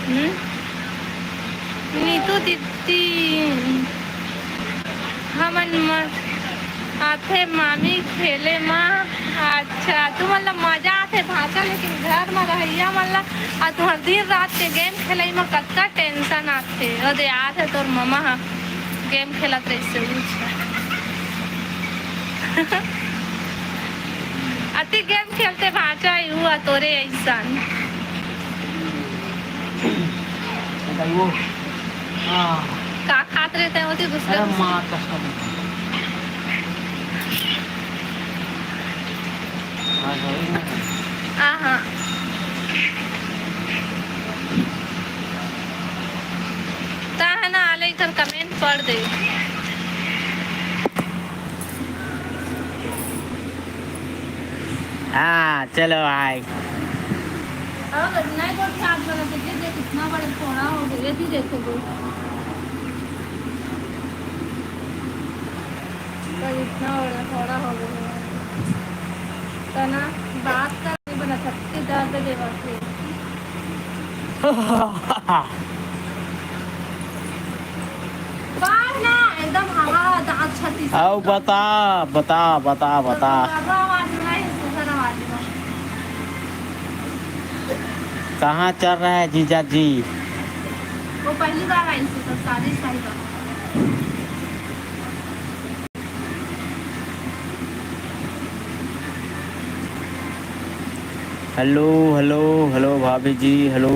हम्म? नीतू दीदी, हमन म आथे मामी खेले म। अच्छा, तुमन ल मजा आथे भांचा, लेकिन घर म रहइया मन ल, आ तुहर दिन रात के गेम खेलई म कतका टेंशन आथे। ओ दे आथे तोर ममा ह गेम खेलत रहिसे, उछ। अति गेम खेलते भांचा, यू आ तोरे अइसन। बताइए। हाँ। का खात रहिते होती दूसरे अरे दूसरे? माँ कसम। हाँ, सही में। हाँ, हाँ। ता है ना, आले इधर कमेंट पढ़ दे। हाँ, चलो भाई। और नहीं तो क्या बना, देखिए, देख, इतना बड़ा फोड़ा हो गया, ये भी देखो, दो। पर इतना बड़ा फोड़ा हो गया। तो ना, बात का नहीं बना सकती, दर्द देवा के। बाढ़ ना, एकदम हवा, दांत छत्तीस। आओ, बता, बता, बता, बता। तो आवाज में नहीं, सुंदर आवाज में। कहाँ चल रहा है जीजा जी? वो पहली बार आई थी, तो शादी से आई बार। हेलो, हेलो, हेलो भाभी जी, हेलो।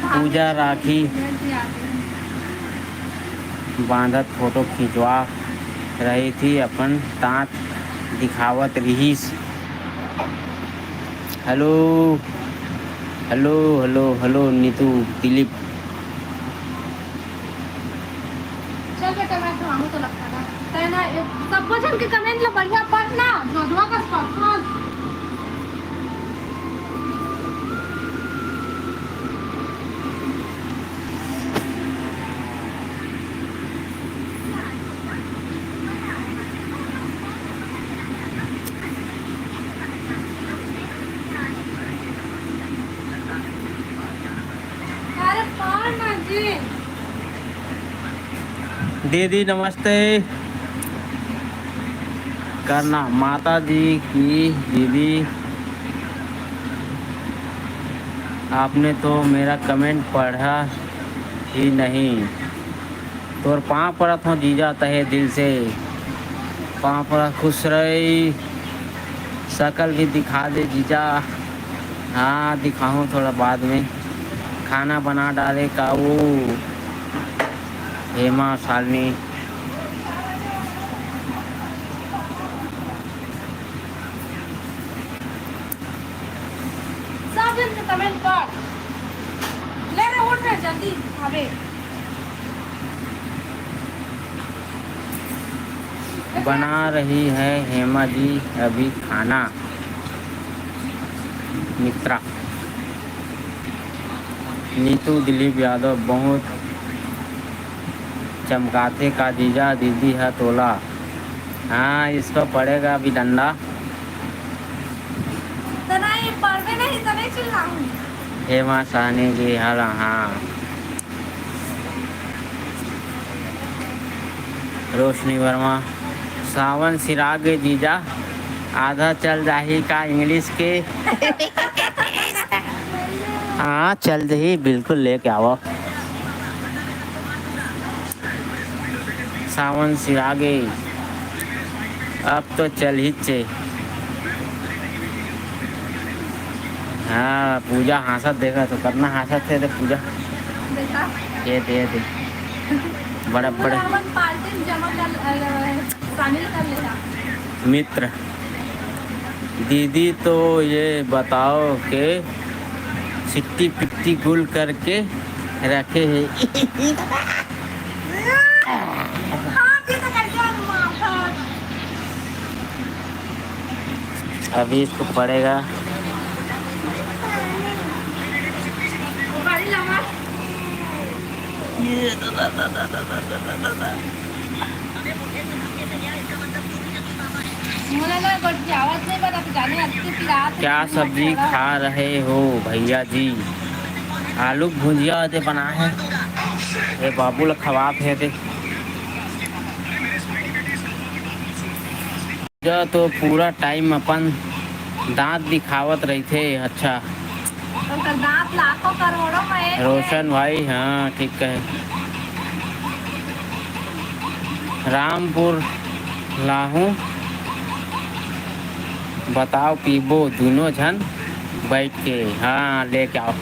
पूजा राखी बांधत फोटो खिंचवा रही थी, अपन दांत दिखावत रिहिस। Hello, hello, hello, hello, Neetu, Dilip. चल बेटा, मैं खवाऊँ तो लगता ना। तै ना, ए, सबो झन के कमेंट ला बढ़िया पढ़ना, जोधवा का पढ़ना। अरे पढ़ना जी। दीदी नमस्ते करना। माता जी की दीदी, आपने तो मेरा कमेंट पढ़ा ही नहीं। तोर पाँव परत हों जीजा, तहे दिल से पाँव परत, खुश रही। शकल भी दिखा दे जीजा। हाँ, दिखाहूँ थोड़ा बाद में। खाना बना डारे का वो हेमा शालिनी। सब जन के कमेंट पढ़। ले रे, उठ रे, जल्दी खाबे। बना रही है हेमा जी अभी खाना। मित्रा। नीतू दिलीप यादव बहुत चमकाथे का जीजा दीदी ह तोला। हाँ, इसको पड़ेगा अभी डंडा। तो नहीं, पढ़बे नहीं तो नहीं चिल्लाऊं। हेमा साहनी जी, हाँ, हाँ। रोशनी वर्मा, सावन सिरागे जीजा, आधा चल जाही का इंग्लिश के? हाँ, चल जाही, बिल्कुल लेके आवो। सावन सिरागे, अब तो चल ही चे। हाँ, पूजा हाँसत देखा तो, कतना हाँसत हे तो पूजा। देखा। ये दे, ये दे। बड़ा, बड़ा। अपन पार्टी में जमा कर, अ, शामिल कर लेना। मित्र, दीदी तो ये बताओ के सिट्टी पिट्टी गुल करके रखे हैं। हाँ, जी तो करके और माथा। अभी इसको पड़ेगा। क्या सब्जी खा रहे हो भैया जी? आलू के भुजिया ते बना है, ये बाबू ला खवात हे ते। पूजा तो पूरा टाइम अपन दांत दिखावत रहिथे। अच्छा। ओकर दांत लाखों करोड़ों में एक है। रोशन भाई, हाँ, ठीक कहे। रामपुर लाहू, बताओ पीबो दूनों झन बैठ के। हाँ, लेके आओ।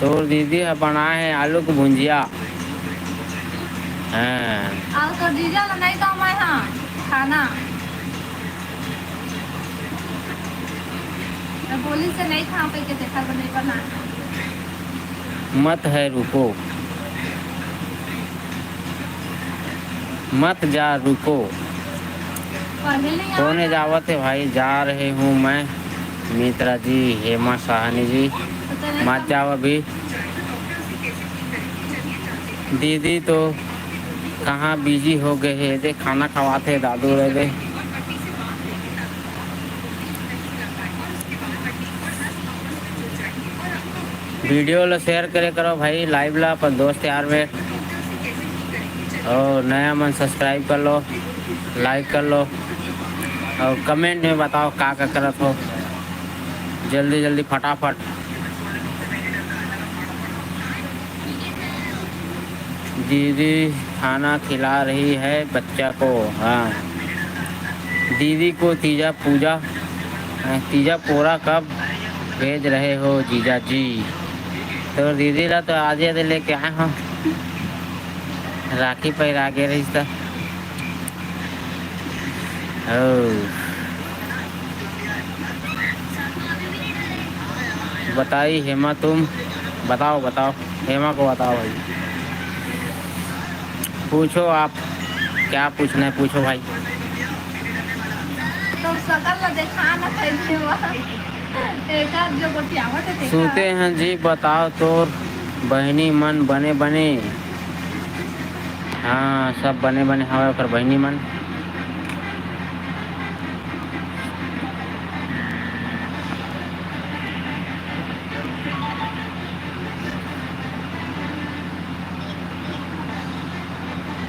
तोर दीदी ह बनाए हे आलू के भुंजिया। हाँ। अउ तोर जीजा ल नहीं तो मैं, हाँ, खाना। मैं बोली से नहीं खा पे के देखा तो नहीं बना। मत है रुको। मत जा, रुको। पढ़े नहीं कोने आवत जावत है भाई? जा रहे हूँ मैं, मित्रा जी, हेमा साहनी जी। पता नहीं मत कब जाओ अभी। दीदी तो कहाँ बिजी हो गए है, दे खाना खवात है दादू रे दे। वीडियो ला शेयर करे करो भाई, लाइव ला अपन दोस्त यार में, और नया मन सब्सक्राइब कर लो, लाइक कर लो, और कमेंट में बताओ का का करत हो, जल्दी जल्दी फटाफट। दीदी खाना खिला रही है बच्चा को। हाँ, दीदी को तीजा पूजा, तीजा पोरा कब भेज रहे हो जीजा जी? तो दीदी ला तो आज ही लेके आए हो, राखी पहिरा के रहिस त। ओ। बताई हेमा तुम, बताओ, बताओ, हेमा को बताओ भाई। पूछो आप, क्या पूछना है, पूछो भाई। तो सकल ला देखा ना कैसे हुआ। एक आध जो गोटियावत है, देखा। सूते हैं जी, बताओ तोर बहिनी मन बने बने। हाँ, सब बने बने हवय ओकर बहिनी मन।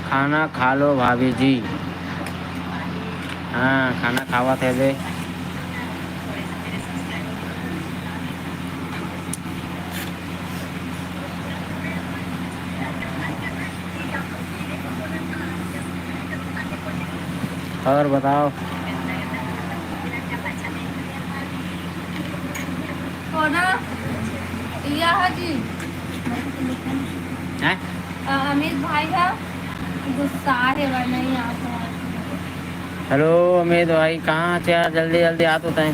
खाना खा लो भाभी जी। हाँ, खाना खावत हे बे। और बताओ। कोना? यह जी। हैं? अ, अमित भाई है, गुस्सा है, वह नहीं आता है। हेलो अमित भाई, कहाँ से यार? जल्दी जल्दी आ तो तैं।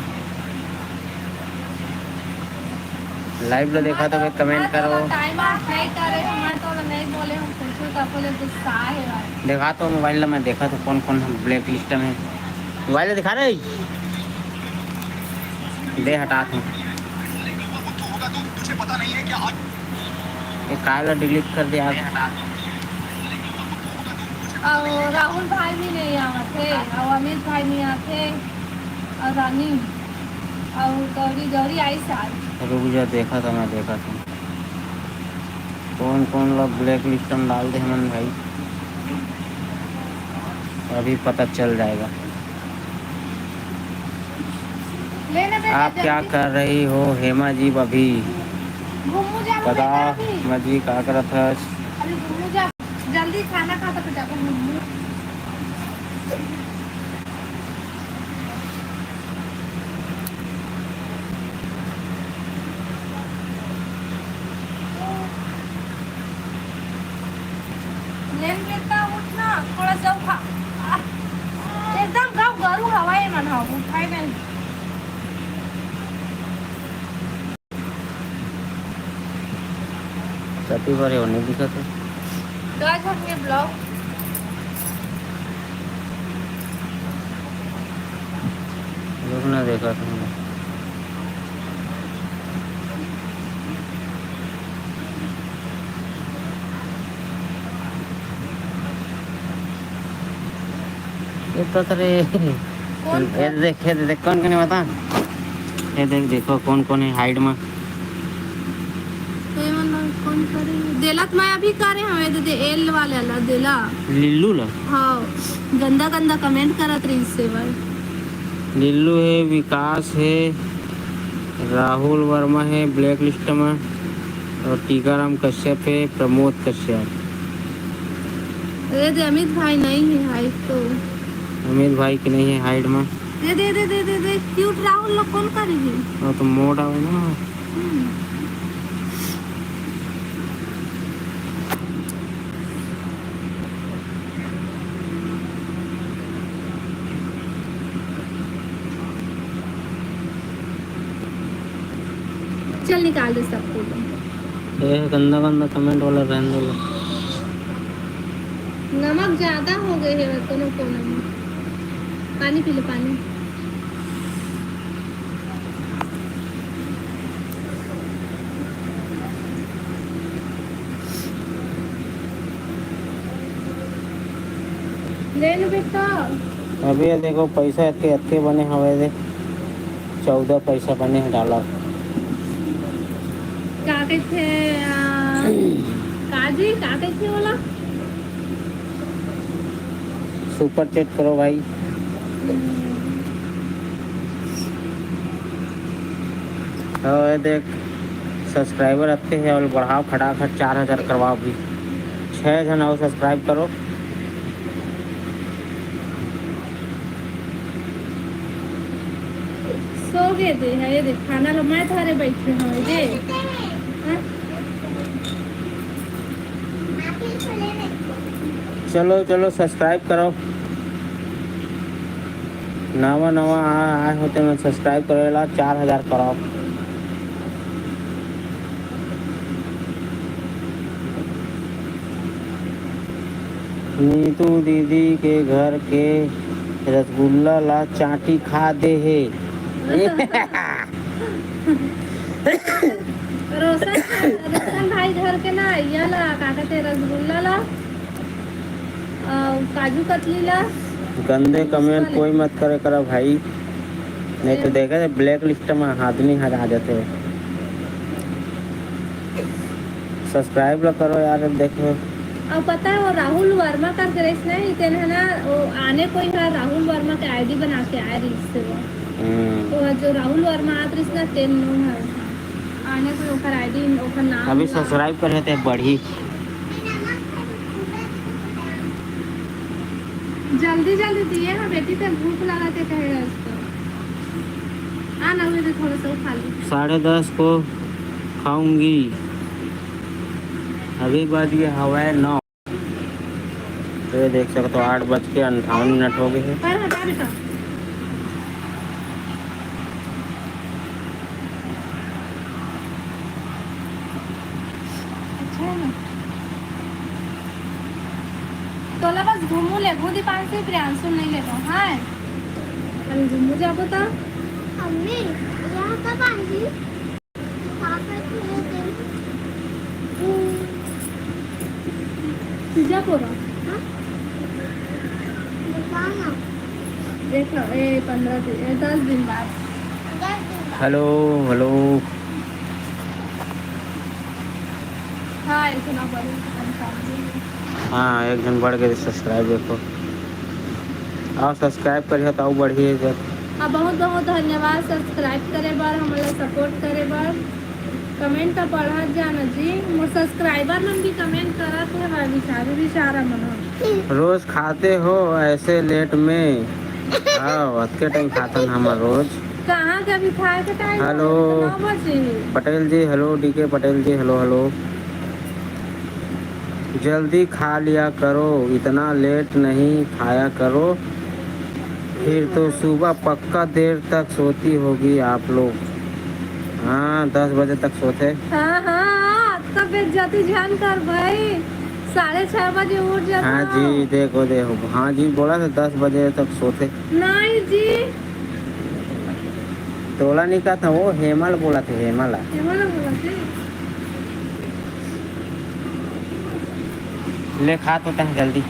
लाइव ला देखा तो फिर कमेंट करो। टाइम आउट नहीं करे, मैं तो नहीं बोले हूँ कुछ, तो बोले गुस्सा है भाई। देखा तो मोबाइल ला मैं देखा तो कौन कौन ब्लैक लिस्ट में। मोबाइल ला दिखा रहे? दे हटा तू। ये काहे ला डिलीट कर दिया? और राहुल भाई भी नहीं आवत हे, और अमित भाई नहीं आते, और रानी, और गौरी, गौरी आई शायद। रुक जा, देखा था मैं, देखा था। कौन कौन लोग ब्लैक लिस्ट में डाल दे हमन भाई, अभी पता चल जाएगा। आप क्या कर रही हो हेमा जी अभी? घूमू जा। पता मजी का करत हस? अभी घूमू जा, जल्दी खाना खा तो जाबो घूमू। लेन बेटा उठ ना, थोड़ा सा उठा। आ, एकदम गाँव गरू हवाई मन हो, उठाई नहीं। सती बारे होने दिखा तो। तो आज हम ये ब्लॉग लोग ना देखा तुमने। ये तो तेरे कौन ये देख, ये देख, कौन कौन है बता? ये देख, देखो कौन कौन है हाइड में। ये मन कौन करे? देलत मैं अभी करे हवे दे, दे एल वाले ला देला। लिल्लू ला? हाँ, गंदा गंदा कमेंट करत रही से भाई। लिल्लू है, विकास है, राहुल वर्मा है ब्लैक लिस्ट में, और टीकाराम कश्यप है, प्रमोद कश्यप। अरे दे अमित भाई नहीं है हाइट तो। अमित भाई के नहीं है हाइट में। दे, दे, दे, दे, दे, दे, क्यूट राहुल लोग कौन करी है? वो तो मोटा है ना। हम्म। चल निकाल दे सब फोटो। ए, गंदा गंदा कमेंट वाला रहने दो। नमक ज्यादा हो गए है कोनो कोनो में। पानी पी ले, पानी। ले लो बेटा। अभी ये देखो, पैसा अतके, अतके बने हवे दे। चौदह पैसा बने हे डॉलर। का कहिथे, आ, काजी, का कहिथे ओला? सुपर चैट करो भाई। हम्म। और ये देख, सब्सक्राइबर अतके हे और बढ़ाओ खटाखट, चार हजार करवाओ भी। छः झन और सब्सक्राइब करो। सो गे दे, हे ये देख, खाना लो मैं थारे बैठे हूँ, ये दे। हाँ? चलो, चलो, सब्सक्राइब करो। नवा, नवा आ-, आए हो तेमन सब्सक्राइब करे ला, चार हजार करो। नीतू दीदी के घर के रसगुल्ला ला चांटी खा दे हे। रोशन, रोशन भाई घर के ना, ये ला, का कहते, रसगुल्ला ला, आ, काजू कतली ला। गंदे कमेंट कोई मत करे करा भाई, नहीं तो देखा जाए ब्लैक लिस्ट में आदमी हर आ जाते हैं। सब्सक्राइब ला करो यार, देखो। अब पता है वो राहुल वर्मा का ड्रेस नहीं, तेन है ना, वो आने कोई है राहुल वर्मा के आईडी बना के आए रही इससे वो। हम्म। तो जो राहुल वर्मा आत रही ना, तेन नो है। आने कोई ओकर आईडी, ओकर नाम अभी ना। सब्सक्राइब कर लेते हैं, बढ़ी। जल्दी जल्दी दिए ना बेटी, ते भूख लगा ते कहे रहे उसको। आ ना, हुए तो थोड़ा सा खा ली। साढ़े दस को खाऊंगी, अभी बज गए हवाए नौ। तो ये देख सकते हो, आठ बज के अंठावन मिनट हो गए हैं। पर हटा बेटा। अच्छा है ना? तोला बस घूमू लेबू दीपांशु, प्रियांशु नहीं लेबो, हाँ? अभी घूमू जाबो तो? अम्मी, यहाँ कब आएगी? पापा को ले दे। हम्म। तुझा पोरा? हाँ? दुकान है। देख लो, ए, पन्द्रह दिन, ए, दस दिन बाद। दस दिन बाद। Hello, hello. हाँ, एक झन बढ़ गे subscribe, देखो। अउ subscribe करिहा त अउ बढ़ही जब। अब बहुत बहुत धन्यवाद subscribe करे बर, हमन ला support करे बर। Comment तो पढ़त जाना जी, मोर subscriber मन भी comment करत हे भाई, बेचारे बेचारा मन ह। रोज खाते हो ऐसे late में? हाँ, अतके time खाथन हमर रोज। कहाँ के अभी खाए के time हेलो। नौ बजे। पटेल जी, हेलो, डीके पटेल जी, हेलो, हेलो। जल्दी खा लिया करो, इतना late नहीं खाया करो, फिर तो सुबह पक्का देर तक सोती होगी आप लोग। हाँ, दस बजे तक सोते। हाँ, हाँ, हाँ, तब बेइज्जती झन कर भाई, साढ़े छह बजे उठ जाता हाँ जी, हूँ। देखो, देखो, हाँ जी, बोला था दस बजे तक सोते। नहीं जी। तोला नहीं कहा था, वो हेमल बोला था, हेमल। हेमल बोला था। ले खा तो तह जल्दी,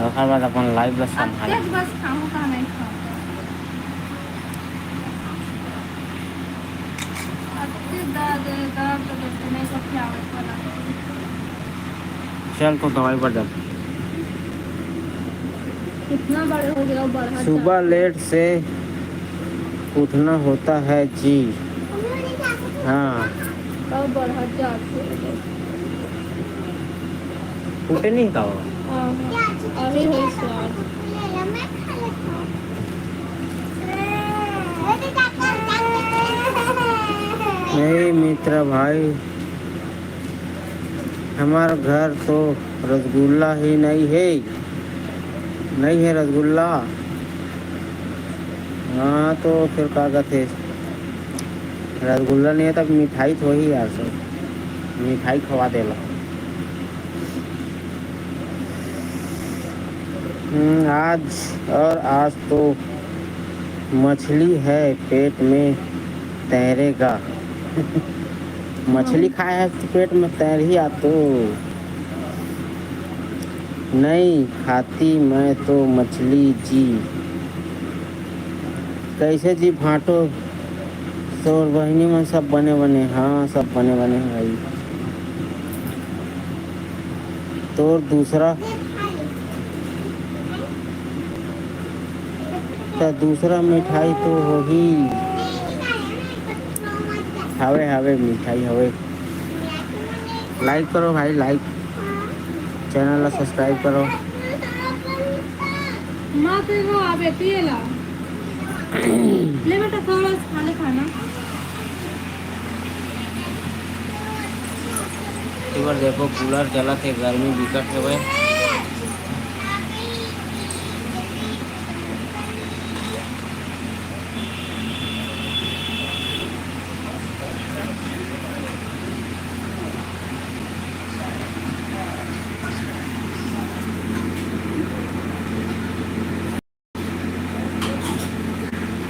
ओकर बाद अपन live ला संभाल। अतेक बस खाहूँ का नहीं खाहूँ? अतेक दर्द, दर्द, दर्द नहीं सब क्या होता ना। चल तो दवाई पर जा। कितना बड़े हो गया, बढ़त सुबह जात। Late से उठना होता है जी। हाँ। और बढ़त जात। उठे नहीं का हो? हाँ, हाँ। अभी है स्वाद। नहीं मित्र भाई, हमार घर तो रसगुल्ला ही नहीं है, नहीं है रसगुल्ला। हाँ, तो फिर का कहते, रसगुल्ला नहीं है, तब मिठाई तो ही यार, सब मिठाई खवा देला। हम्म, आज और आज तो मछली है पेट में तैरेगा। मछली खाए है तो पेट में तैरही आ तो। नहीं खाती मैं तो मछली जी। कैसे जी भांटो, तोर बहिनी मन सब बने बने? हाँ, सब बने बने हैं भाई। तोर दूसरा, त दूसरा मिठाई तो होही। हवे, हवे, मिठाई हवे। Like करो भाई, like। Channel ला subscribe करो। मत रो, अबे पिए ला। ले बेटा, थोड़ा सा खा ले खाना। इधर देखो, cooler चलत हे, गर्मी बिकट हवय।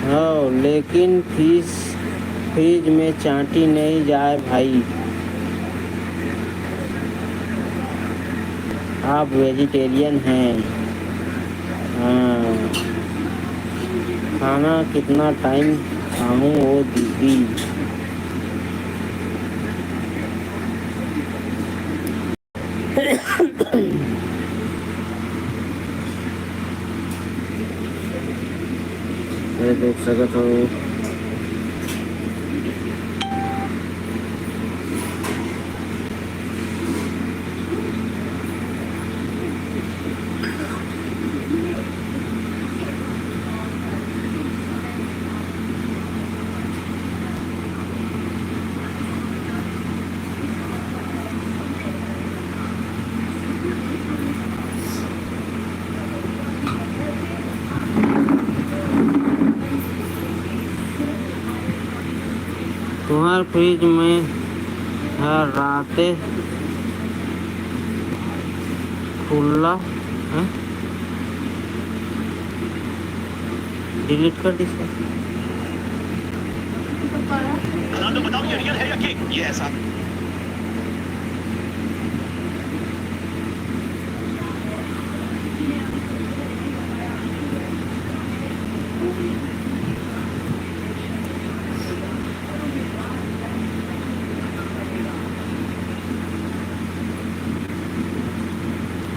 हाँ, लेकिन फ्रिज, फ्रिज में चांटी नहीं जाए भाई। आप vegetarian हैं। हाँ। खाना कितना time खाऊं वो दीदी? ये देख सकत हो। तुंहर फ्रिज में हर राते खुल्ला, हैं? Delete कर दिस।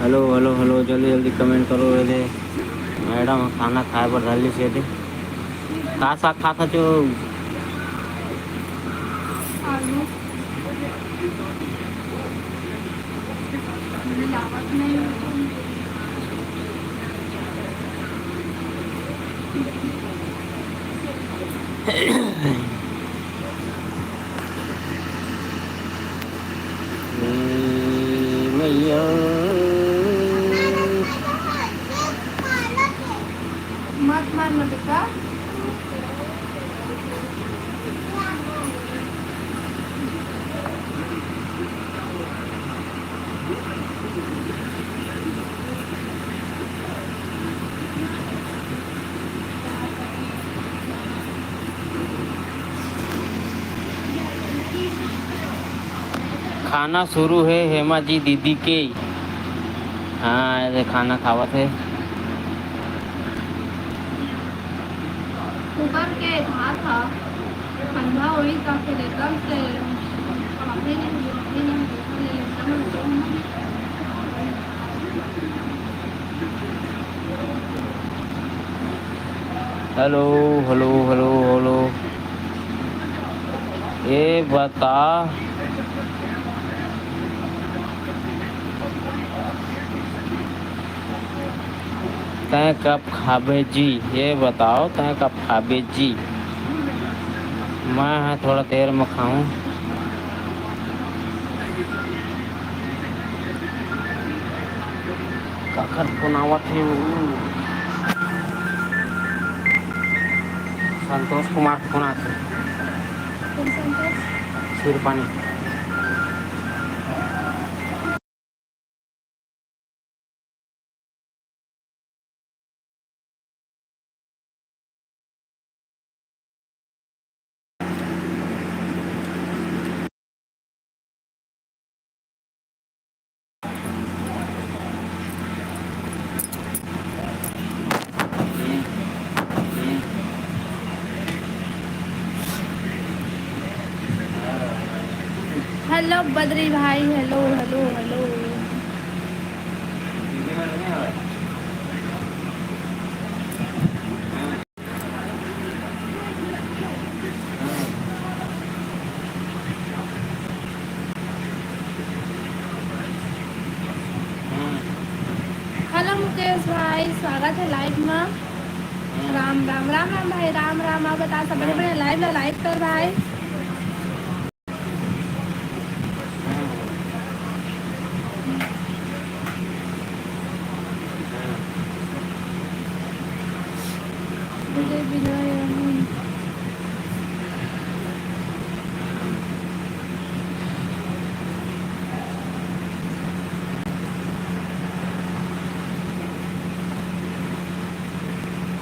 हेलो, हेलो, हेलो, जल्दी, जल्दी comment करो। ये दे, मैडम ह खाना खाए बर धर लिस। ये दे, का साग खात हच? आलू। ए मैया। मत मारना बेटा। खाना शुरू हे हेमा जी दीदी के। हाँ, ये खाना खावत हे। ऊपर के भात ह ठंडा होई त फिर एकदम से खाबे नहीं, खाबे नहीं, खाबे नहीं, एकदम से हेलो, हेलो, हेलो, हेलो। ये बता, तैं कब खाबे जी? ये बताओ, तैं कब खाबे जी? मैं ह थोड़ा देर में खाऊं। काकर फोन आवत हे? संतोष कुमार फोन आथे। सिरपानी। हेलो बद्री भाई, hello, hello, hello. Hello Mukesh भाई, स्वागत हे live में। राम राम, राम राम भाई, राम राम। आप बता, सब बढ़िया, बढ़िया। Live ला like कर भाई।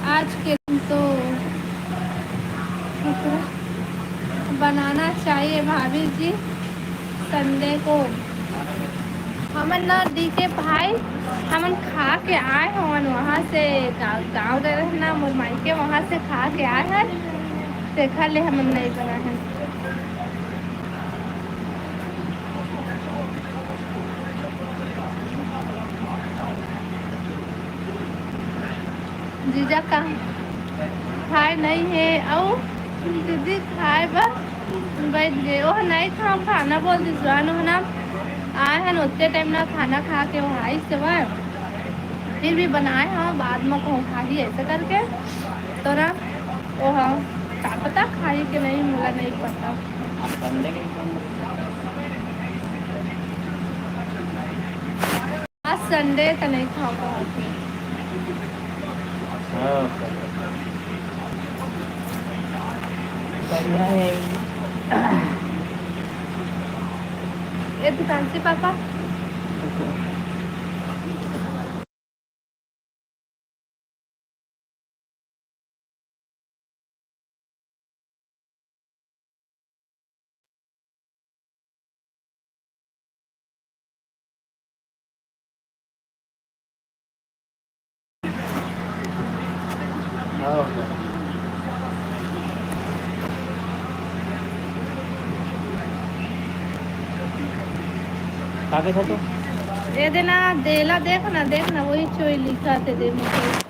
आज के दिन तो बनाना चाहिए भाभी जी, Sunday को। हमन ना डी के भाई, हमन खा के आए हवन वहाँ से, गाँव, गाँव गए रहे ना मोर मायके, वहाँ से खा के आए हन, तेखर ले हमन नहीं बनाए हन। जीजा का खाए नहीं हे, अउ दीदी खाए बर बैठ गए। ओह नहीं खाओ खाना बोल दिस, जानो ना आए हन ओतके time ना खाना खा के ओह आइस हवय, फिर भी बनाए हव, बाद में कहूँ खाही ऐसे करके। तोरा ओह का पता खाही के नहीं, मोला नहीं पता। आज Sunday त नहीं खाओ कहत हे। हाँ, बढ़िया है। ये दुकान से पापा। का कहे था तू? दे देना, देला, देख ना, देख ना, वही चोई लिखा थे, दे मुझे।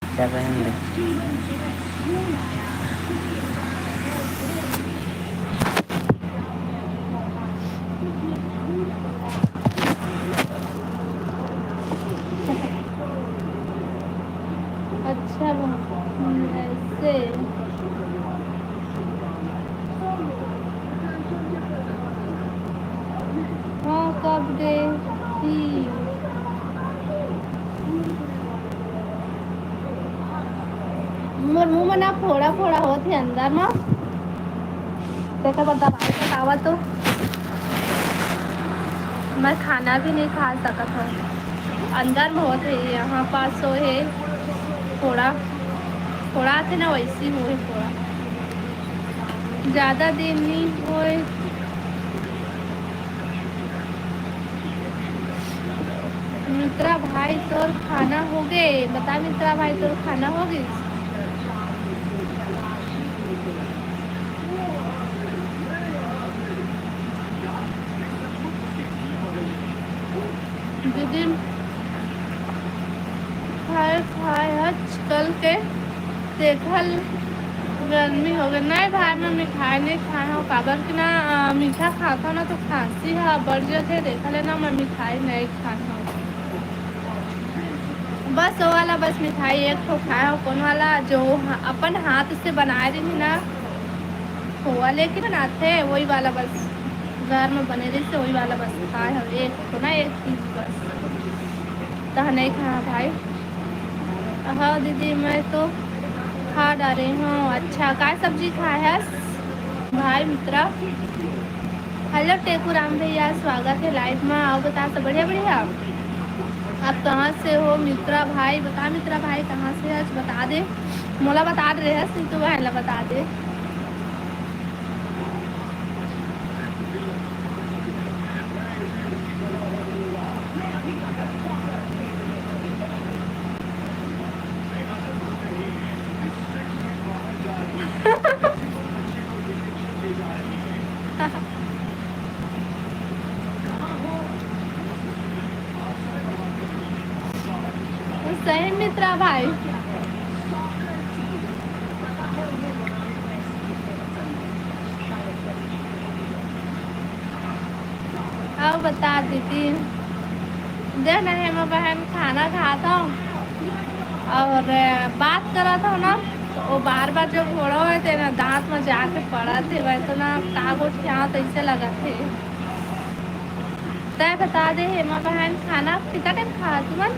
चल, रहने दे। अच्छा, हम्म, ऐसे। हाँ, कब दे? ही। मोर मुंह में ना फोड़ा फोड़ा होत हे अंदर में। देखो, बता भाई बतावा तो। मैं खाना भी नहीं खा सकत हूँ। अंदर में होत हे, यहाँ पास सो हे फोड़ा। फोड़ा थे ना, वैसी होए फोड़ा। ज्यादा दिन नहीं होए। मित्रा भाई, तोर खाना होगे? बता मित्रा भाई, तोर खाना होगे? दीदी, खाए, खाए हच कल के देखल गर्मी हो गए। नहीं भाई, मैं मिठाई नहीं खाए हूँ, काबर कि ना, अ, मीठा खाता हूँ ना, तो खांसी ह बढ़ जाथे। देखा ले ना, मैं मिठाई नहीं खाए हूँ। बस वो वाला, बस मिठाई एक ठो खाए हूँ, कौन वाला, जो हा-, अपन हाथ से बनाए रही ना, खोवा लेके बनाथे, वही वाला बस, घर में बने रही से वही वाला बस खाए हूँ, एक ठो ना, एक पीस बस। तह नहीं खाए भाई। हाँ दीदी, मैं तो खा डारे हूँ। अच्छा, काय सब्जी खाए हस भाई मित्रा? हेलो टेकू राम भैया, स्वागत है लाइव में। आओ, बता, सब बढ़िया, बढ़िया। आप कहाँ से हो मित्रा भाई? बता मित्रा भाई, कहाँ से हस, बता दे। मोला बता दे रहे हस, नहीं तो भाई ला बता दे। सही मित्रा भाई। अउ बता दीदी, देख ना हेमा बहन खाना खात हव अउ बात करत हव ना, तो वो बार बार जो घोड़ा होए थे ना, दांत में जाके पड़त हे, वैसे ना का गोठियावत ऐसे लगत हे। तय बता दे हेमा बहन, खाना कितना टाइम खा तुमन?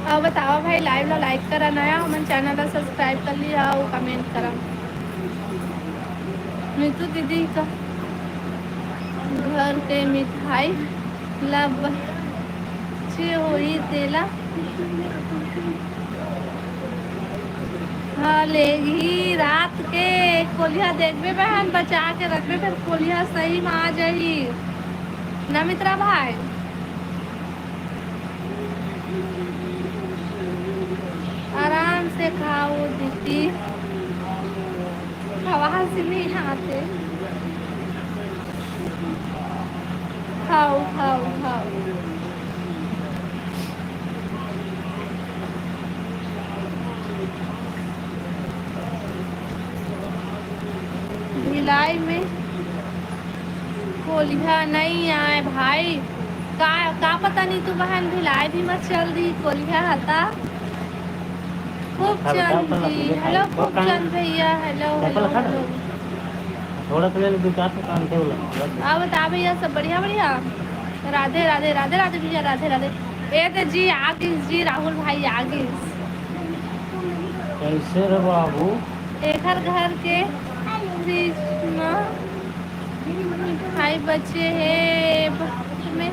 अउ बतावा भाई, लाइव ला लाइक करा, नया हमन चैनल ला सब्सक्राइब कर लिया अउ कमेंट करा। नीतू दीदी का घर के मिठाई ला बचे होही तेला। हाँ, लेगही रात के कोलिहा देखबे बहन, बचा के रखबे, फिर कोलिहा सही में आ जाही ना मित्रा भाई। आराम से खाओ दीदी, आवाज नहीं आते। खाओ, खाओ, खाओ। भिलाई में कोलिहा नहीं आए भाई। का, का पता नहीं तू बहन भिलाई भी मत चल दी कोलिहा हता। खूबचंद जी, हेलो खूबचंद भैया, हेलो, हेलो, हेलो। थोड़ा सा ले लो, दो चार सौ काम थे बोला। और बता भैया, सब बढ़िया, बढ़िया? राधे राधे, राधे राधे भैया, राधे राधे। ए तो जी आगिस जी, राहुल भाई आगिस। कैसे रे बाबू? एकर घर के फ्रिज में मिठाई बचे हे, में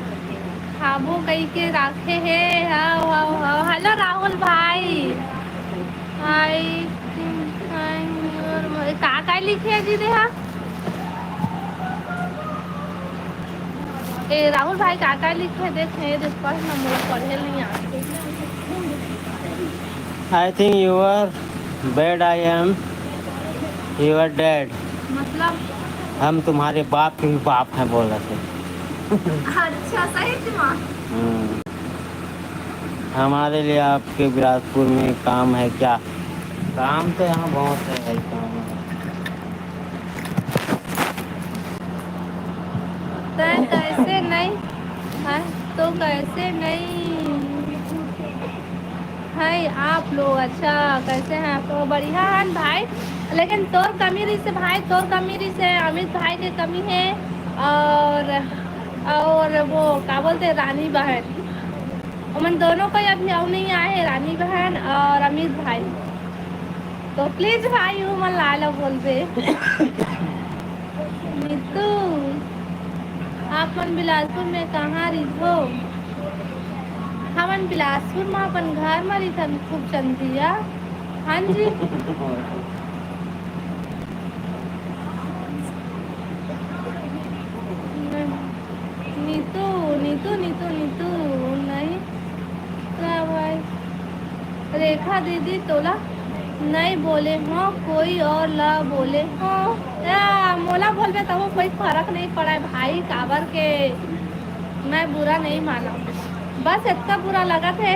खाबो कई के राखे हे। हाव, हाव, हाव। हेलो राहुल भाई। I think I'm your mother। का, का लिखे हे जी देहा? ए, राहुल भाई, का, का लिखे हे? देख, हे देख, पढ़ ना, मोला पढ़े नहीं आते। I think you are bad, I am your dad। मतलब? हम तुम्हारे बाप के भी बाप हैं, बोला थे। अच्छा, सही जी माँ। हम्म। हमारे लिए आपके बिलासपुर में काम है क्या? काम तो यहाँ बहुत है भाई, काम है। तै कैसे नहीं है, तो कैसे नहीं है आप लोग? अच्छा, कैसे हैं आप लोग? बढ़िया है भाई, लेकिन तोर कमी रही से भाई, तोर कमी रही से, अमित भाई के कमी है, और, और वो का बोलते हैं, रानी बहन, उमन दोनों कोई अभी अउ नहीं आए हैं, रानी बहन और अमित भाई। तो प्लीज भाई, वो मन लाला बोल दे। नीतू, आप मन बिलासपुर में कहाँ रहिथो? हमन बिलासपुर में अपन घर में रहिथन, खूबचंद भैया। हाँ जी। नीतू, नीतू, नीतू, नीतू, नहीं। का भाई? रेखा दीदी, तोला नहीं बोले हो, कोई और ला बोले हो। या, मोला बोलबे तब कोई फर्क नहीं पड़े भाई, काबर के मैं बुरा नहीं माना, बस इतना बुरा लगा थे।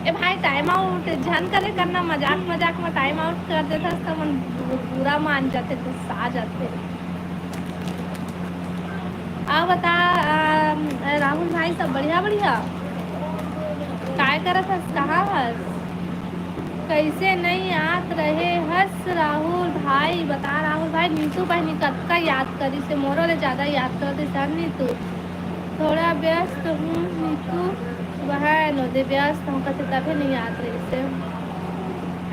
ए भाई, टाइम आउट झन करे करना, मजाक मजाक में टाइम आउट कर देथस त मन बु-, बुरा मान जाथे, गुस्सा आ जाथे। आ बता, आ, राहुल भाई, सब बढ़िया, बढ़िया? काय करत हस, कहाँ हस? कैसे नहीं याद रहे हस राहुल भाई? बता राहुल भाई, नीतू बहनी कतका याद करी से, मोरो ले ज्यादा याद कर दे सर नीतू। थोड़ा व्यस्त हूँ नीतू बहन, ओदे व्यस्त हूँ कथे तभे नहीं याद रही से।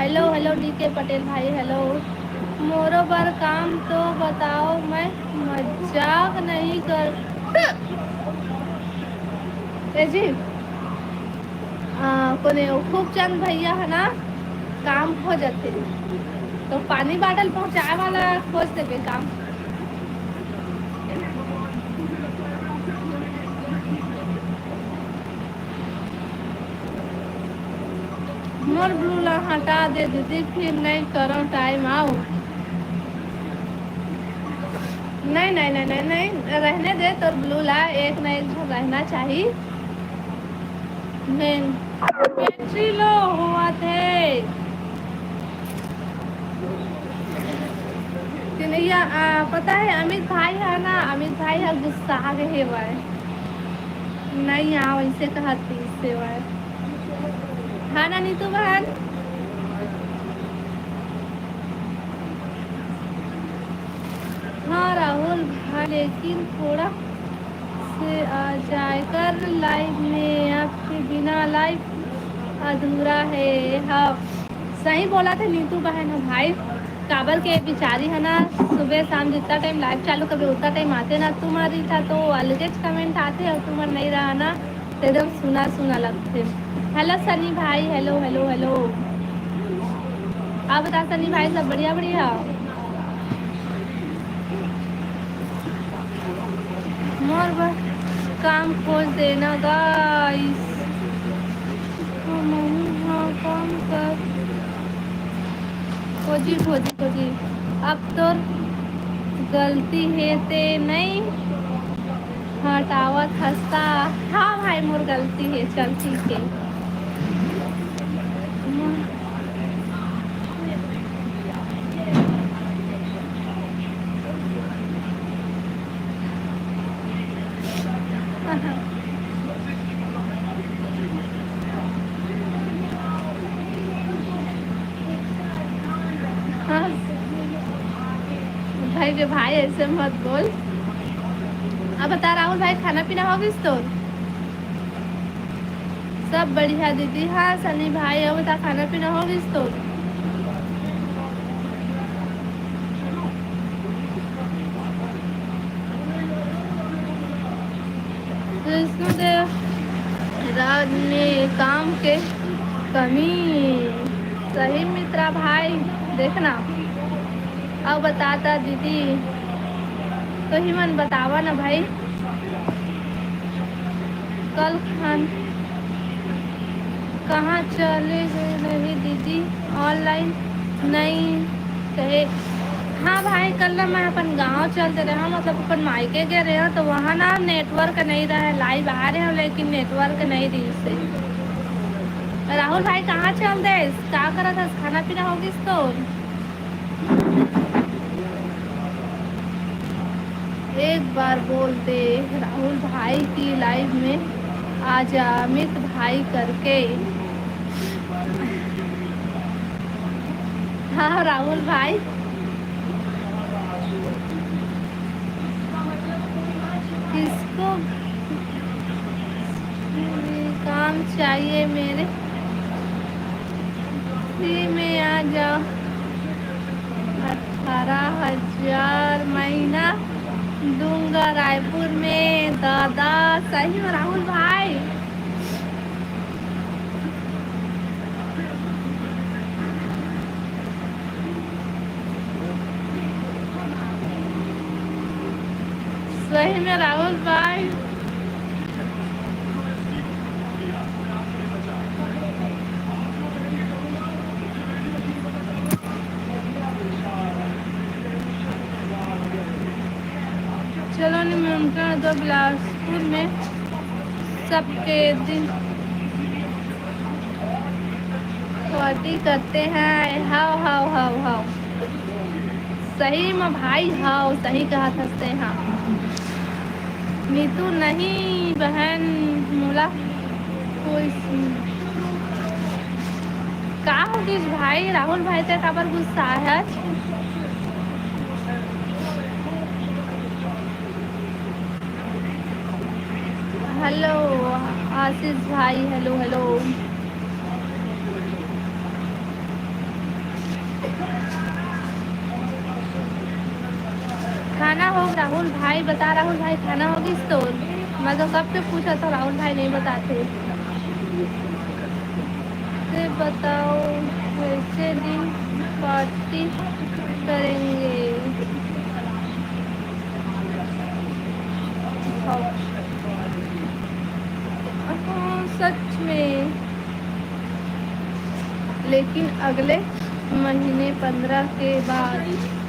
हेलो, हेलो, डी के पटेल भाई, हेलो। मोरो बर काम तो बताओ, मैं मजाक नहीं कर। ए जी, आ, कोने वो खूबचंद भैया है ना, काम खोजत हे, तो पानी बाटल पहुंचाए वाला खोज देबे काम। मोर ब्लू ला हटा दे दीदी, फिर नहीं करो टाइम आउट। नहीं, नहीं, नहीं, नहीं, नहीं, रहने दे तोर ब्लू ला, एक ना एक झन रहना चाहिए। मेन बैटरी लो हुआ थे। कि नहीं, आ, पता है अमित भाई है ना, अमित भाई है गुस्सा आ गए भाई, नहीं आओ ऐसे कहती इससे भाई। हाँ ना नीतू बहन? हाँ राहुल भाई, लेकिन थोड़ा से आ जाए कर लाइव में, आपके बिना लाइव अधूरा है। हाँ, सही बोला थे नीतू बहन हो भाई, काबर के बिचारी है ना, सुबह शाम जितना टाइम लाइव चालू करबे उतना टाइम आते ना, तुम्हारी था तो अलगे कमेंट आते और तुम्हार नहीं रहा ना, तो एकदम सुना सुना लगते। हेलो सनी भाई, हेलो, हेलो, हेलो। आप बता सनी भाई, सब बढ़िया, बढ़िया? मोर बर काम खोज देना गाइस। हमहू हा काम कर खोजी, खोजी, खोजी। अब तोर गलती हे ते नहीं हटावत हस्ता। हाँ भाई, मोर गलती हे, चल ठीक हे। हाँ। भाई रे भाई, ऐसे मत बोल। अब बता राहुल भाई, खाना पीना हो गिस तोर? सब बढ़िया दीदी। हाँ सनी भाई, अब बता खाना पीना हो गिस तोर? विष्णुदेव राज में काम के कमी। सही मित्रा भाई, देखना। अब बताता दीदी, तो ही मन बतावा ना भाई। कल खान कहाँ चले गए रहे दीदी? ऑनलाइन नहीं कहे। हाँ भाई, कल ना मैं अपन गांव चल दे रहे हूँ, मतलब अपन मायके गए रहे हूँ, तो वहाँ ना नेटवर्क नहीं रहा है। लाइव आ रहे हो लेकिन नेटवर्क नहीं रही से। राहुल भाई कहाँ चल दे? का करत हस? खाना पीना हो गिस तो? एक बार बोल दे राहुल भाई की लाइव में आ जा अमित भाई करके। हाँ राहुल भाई, किसको काम चाहिए मेरे फ्री में आ जाओ। अठारह हजार महीना दूंगा रायपुर में दादा। सही में राहुल भाई। सही में राहुल भाई। चलो निमंत्रण दो बिलासपुर में सबके दिन पार्टी करते हैं। हाव हाव हाव हाव। सही में भाई, हाव सही कहा था से। हाँ नीतू नहीं बहन, मोला कोई का हो गिस भाई? राहुल भाई ते काबर गुस्सा है आज? हेलो आशीष भाई, हेलो हेलो। खाना हो राहुल भाई, बता राहुल भाई, खाना हो गिस तो? मैं तो सबसे पूछा था, राहुल भाई नहीं बताते। फिर बताओ कैसे दिन पार्टी करेंगे? हाँ, सच में। लेकिन अगले महीने पंद्रह के बाद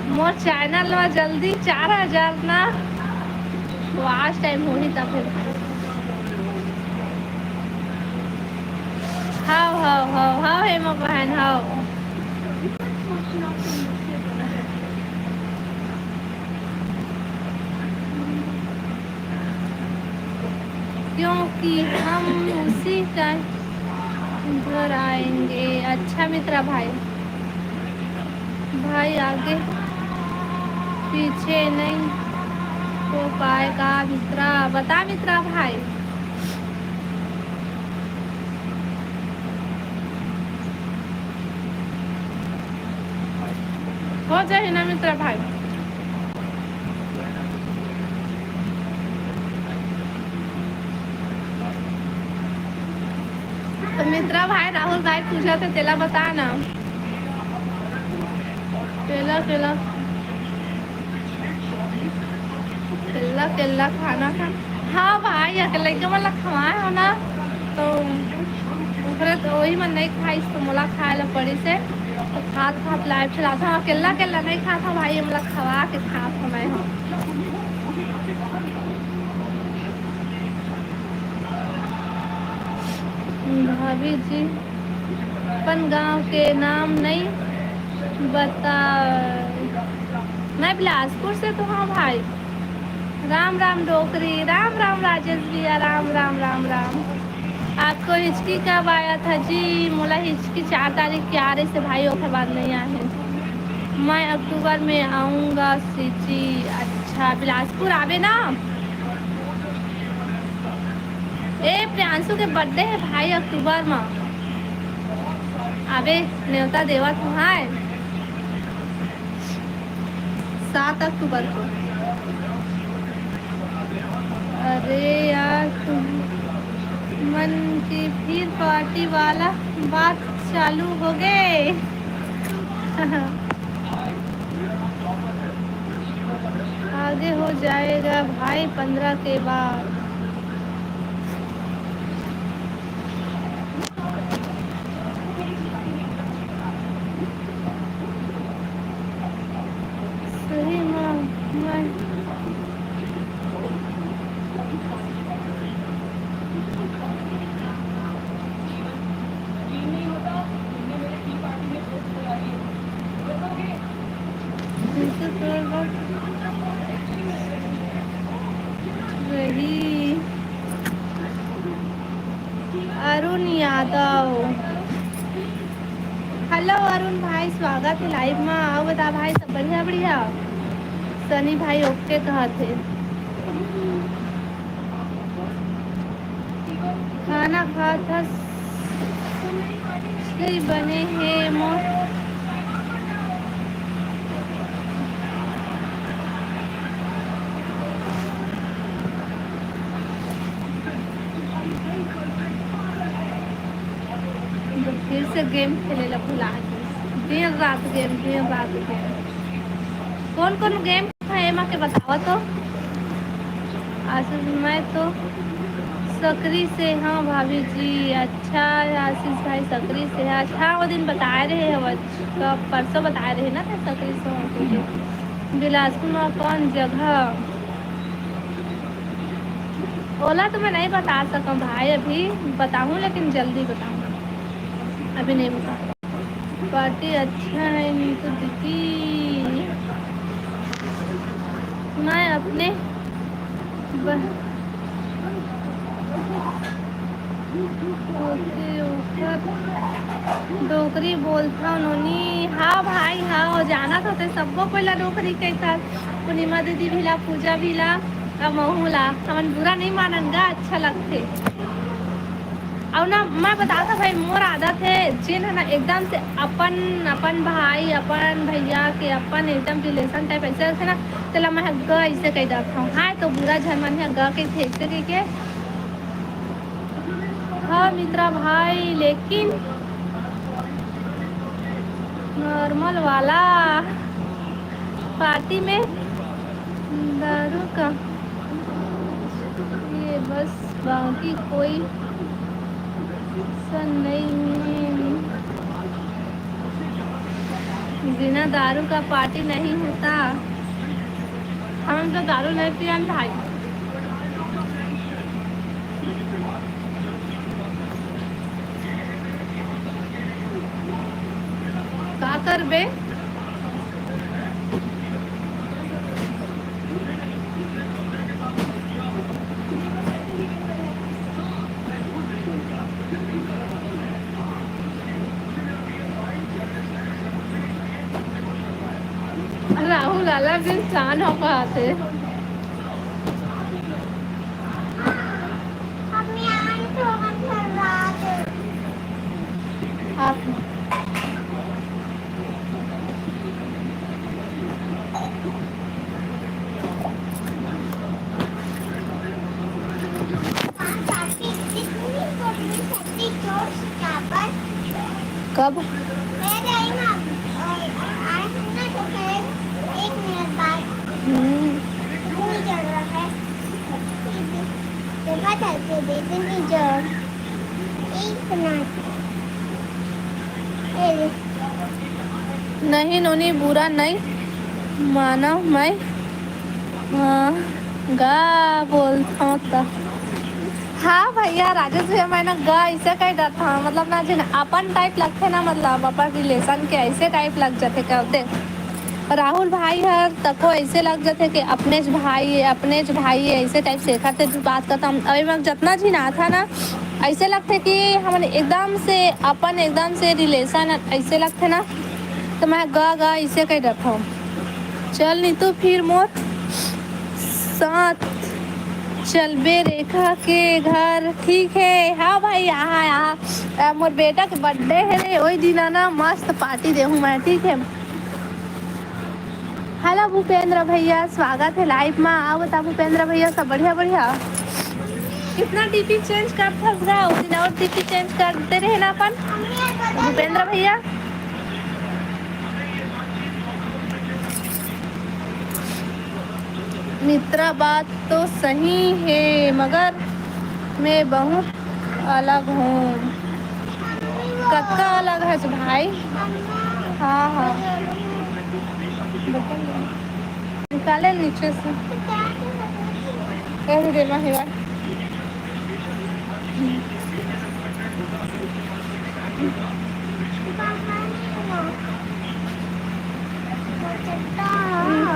मोर चैनल में जल्दी चार हजार ना वॉच टाइम होही तब। हाव हाव हाव हाव, हेमा बहन हाव। क्योंकि हम उसी टाइम घर आएंगे। अच्छा मित्रा भाई, भाई आगे पीछे नहीं हो पाएगा मित्रा, बता मित्रा भाई। हो जाए ना मित्रा भाई। तो मित्रा भाई, राहुल भाई पूछा थे, तेला बता ना। तेला, तेला। केला, केला खाना खा। हाँ भाई, अकेले के मन ला खवाए हो ना, तो ओकरे तो वही मन नहीं खाइस, तो मोला खाए ला पड़ी से। तो खात खात लाइव चलाता हूँ, अकेला अकेला नहीं खाता भाई, ये मोला खवा के खात हूँ मैं। हाँ भाभी जी, अपन गांव के नाम नहीं बता। मैं बिलासपुर से तो हाँ भाई। राम राम डोकरी, राम राम राजेश भैया, राम राम राम राम। आपको हिचकी कब आया था जी? मोला हिचकी चार तारीख के आ रहे से भाई, ओकर बाद नहीं आए हैं। मैं अक्टूबर में आऊँगा सीजी। अच्छा, बिलासपुर आबे ना। ए, प्रियांशु के बर्थडे है भाई अक्टूबर में। आबे, नेवता देवत हूँ, हाय। सात अक्टूबर को। अरे यार, तुम मन की फिर पार्टी वाला बात चालू हो गए। आगे हो जाएगा भाई, पंद्रह के बाद। सही में, मैं रही। अरुण यादव, हेलो अरुण भाई, स्वागत है लाइव में। आओ बता भाई, सब बढ़िया? बढ़िया। सनी भाई ओके कहत हे। खाना खात हस, सही बने हे मोर। फिर से गेम खेले ला भुला गे। दिन रात गेम, दिन रात गेम। कौन कौन गेम है एमा के बतावा तो। आशीष, मैं तो सकरी से हाँ भाभी जी। अच्छा, आशीष भाई सकरी से है। अच्छा, वो दिन बताए रहे हव, कब परसों बताए रहे ना, तो सकरी से हो के। बिलासपुर में कौन जगह? ओला तो मैं नहीं बता सकूँ भाई, अभी बताऊँ लेकिन जल्दी बताऊँ, अभी नहीं बता। पार्टी अच्छा है नीतू दीदी। मैं अपने ब-, ओके, ओकर डोकरी बोलथव नोनी। हाँ भाई, हाँ, हो जाना तो ते सबको कोई ला डोकरी कहता। पूर्णिमा दीदी भी ला, पूजा भी ला, अब महू ला। हमन बुरा नहीं मानन गा, अच्छा लगथे। अउ ना, मैं बताता भाई, मोर आदत है, जेन है ना एकदम से अपन, अपन भाई, अपन भैया के अपन एकदम रिलेशन टाइप ऐसे रखे ना, तेला मैं ह ग ऐसे कह देता हूँ। हाँ, तो बुरा झन मन है ग के थे ऐसे कह के। हाँ मित्रा भाई, लेकिन नॉर्मल वाला पार्टी में दारू का ये बस, बाकी कोई सन नहीं है। बिना दारू का पार्टी नहीं होता। हम तो दारू नहीं पियन भाई। का करबे? राहुल अलग इंसान हो पाते। आप कब? हम्म। नहीं नोनी, बुरा नहीं माना मैं। हाँ, गा बोलथव त। हाँ भैया, राजेश भैया, मैं ना गा ऐसे कह देता हूँ, मतलब ना, जिन अपन टाइप लगथे ना, मतलब अपन रिलेशन के ऐसे टाइप लग जाथे, कहते राहुल भाई हर तको ऐसे लग जाथे कि अपनेच भाई है, अपनेच भाई है, ऐसे टाइप से एकर से भी बात करता हूँ। अभी मैं जितना झिन आथा ना, ऐसे लगथे कि हमन एकदम से अपन, एकदम से relation ऐसे लगथे ना, तो मैं गा गा ऐसे कह देथव। चल नीतू, फिर मोर साथ चलबे रेखा के घर, ठीक है? हाँ भाई, यहाँ, यहाँ, अ, मोर बेटा के birthday है रे, वही दिन आना, मस्त party देहूँ मैं, ठीक है? Hello भूपेंद्र भैया, स्वागत है live मा। आओ बता भूपेंद्र भैया, सब बढ़िया? बढ़िया। कितना DP change करथस गा? उस दिन और DP change करते रहे ना अपन भूपेंद्र भैया। मित्रा, बात तो सही है, मगर मैं बहुत अलग हूँ। कतका अलग है भाई? हाँ, हाँ। निकाले नीचे से। कह दे मा हेवा।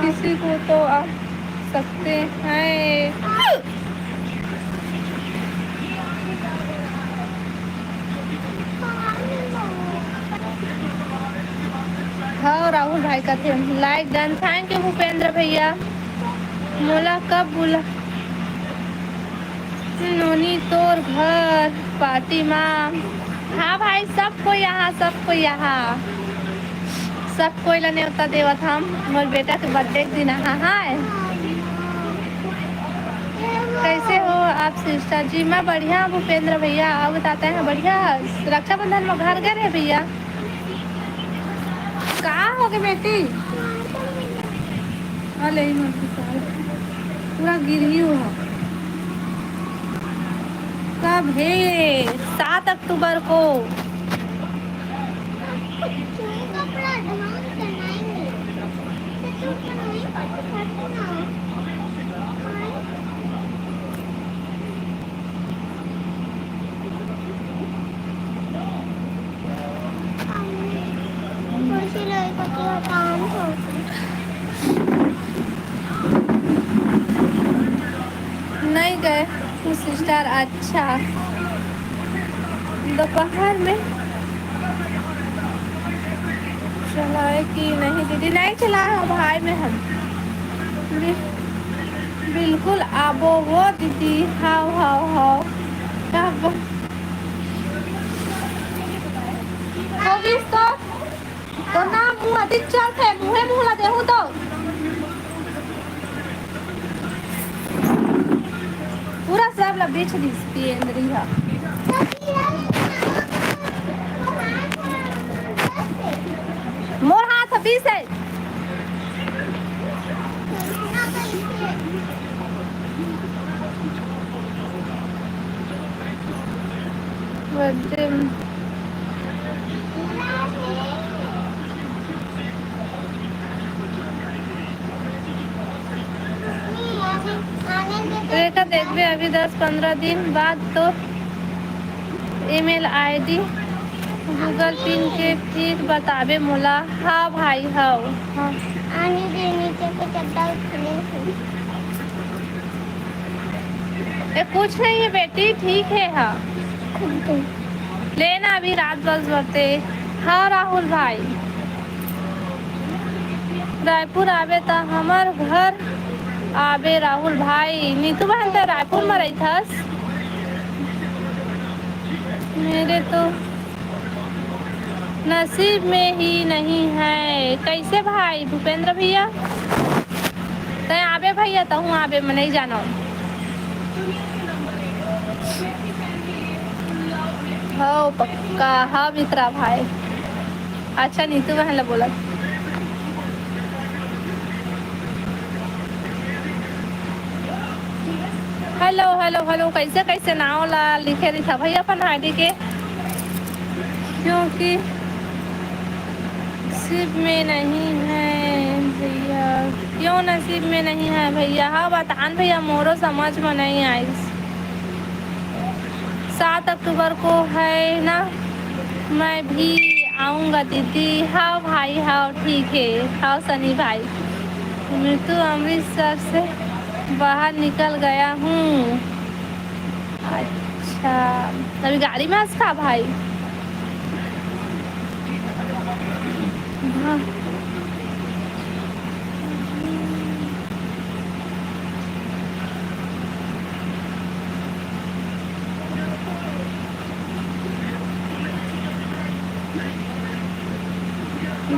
किसी को तो आ सकते हैं। हाँ, राहुल भाई कथे like done। Thank you Bhupendra भैया। मोला कब बुला नोनी तोर घर party मा। हाँ भाई, सब कोई यहाँ, सब कोई यहाँ, सब कोई ला नेवता देवत हम। मोर बेटा के birthday के दिन आहा है। कैसे हो आप sister जी? मैं बढ़िया हूँ भूपेंद्र भैया, आप बताते हैं। बढ़िया, रक्षाबंधन में घर गए रहे भैया? का हो गए बेटी? अले ही मत पूरा गिरी हुआ। कब है? सात अक्टूबर को। नहीं गए सिस्टर। अच्छा, दोपहर में चलाए कि नहीं दीदी? नहीं चला है भाई में हम। बिल्कुल आबो वो दीदी। हाव, हाव, हाव। कब? तो बीस तो, तो ना मुँह अधिक चलथे, मुँहे मुँह ला देहूँ तो। पूरा सब ला बेच दिस पिएंद्री हा। मोर हाथ बीस है। रेखा, देखबे अभी दस पंद्रह दिन बाद तो ईमेल आईडी, Google पिन के फिर बताबे मोला। हाँ भाई, हाँ, हाँ। आने दे, नीचे के चड्डा उठले हे। ए, कुछ नहीं है बेटी, ठीक है। हाँ, लेना अभी रात बस बरते। हाँ राहुल भाई, रायपुर आबे त हमर घर आबे राहुल भाई। नीतू बहन त रायपुर में रहिथस। मेरे तो नसीब में ही नहीं है। कैसे भाई भूपेंद्र भैया? तै आबे भैया, तहूँ आबे, मैं नहीं जानो। हो पक्का, हाँ मित्रा भाई। अच्छा, नीतू बहन ला बोला। हेलो, हेलो, हेलो, कैसे, कैसे नाव ला लिखे रही था भैया अपन आईडी के? क्योंकि नसीब में नहीं है भैया। क्यों नसीब में नहीं है भैया? हाँ, बतान भैया, मोरो समझ में नहीं आई। सात अक्टूबर को है ना, मैं भी आऊँगा दीदी। हाँ भाई, हाँ, ठीक है, हाँ सनी भाई, मैं तो अमृतसर से बाहर निकल गया हूँ। अच्छा, अच्छा, अभी गाड़ी में हस का भाई? हाँ।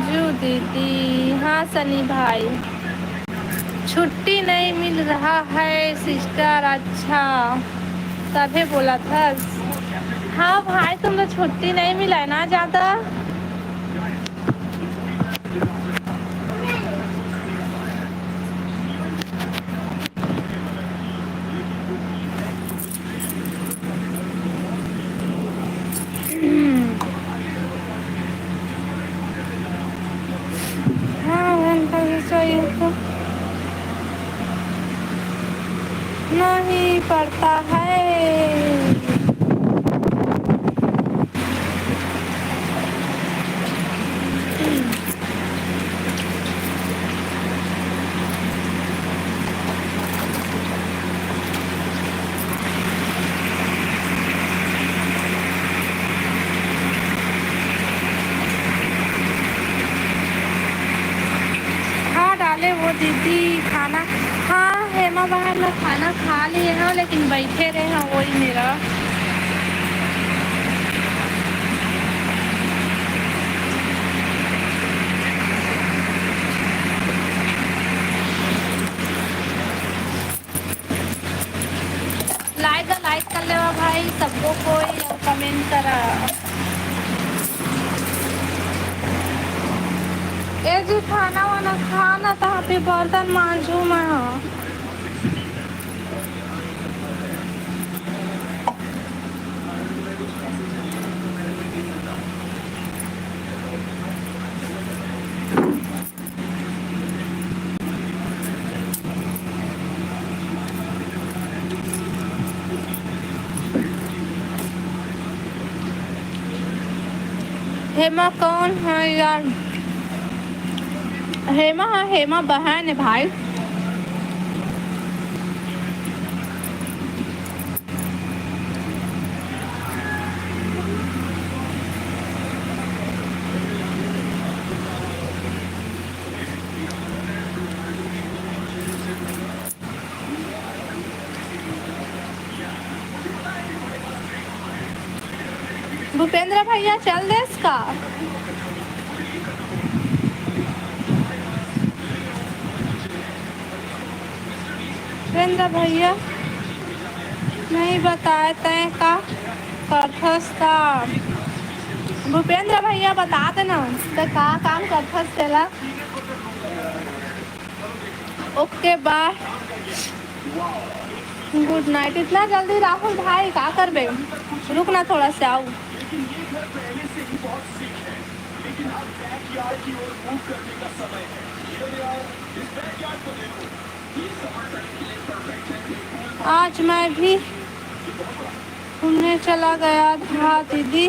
जू दीदी, हाँ सनी भाई, छुट्टी नहीं मिल रहा है सिस्टर। अच्छा, तभे बोला था। हाँ भाई, तुम तो छुट्टी नहीं मिला है ना ज़्यादा। हाँ, घंटा भी चाहिए तो नहीं पड़ता है। खा डाले वो दीदी खाना। हाँ, हेमा बहन, मैं खाना खा लिए हँव, लेकिन बइठे रहे हँव, वही मेरा। लाइक, लाइक कर लेवा भाई, सबको कोई, और कमेंट करा। ए जी, खाना वाना खा ना, तहाँ पे बर्तन मांजू मैं। हाँ। हेमा कौन है यार? हेमा, हाँ, हेमा बहन है भाई। भूपेंद्र भैया चल देस का? भूपेंद्र भैया नहीं बताए, तैं का करथस का? भूपेंद्र भैया बता देना, तैं का काम करथस तेला। ओके, बाय। गुड नाइट। इतना जल्दी राहुल भाई का करबे? रुक ना, थोड़ा से आऊ। आज मैं भी घूमने चला गया था दीदी।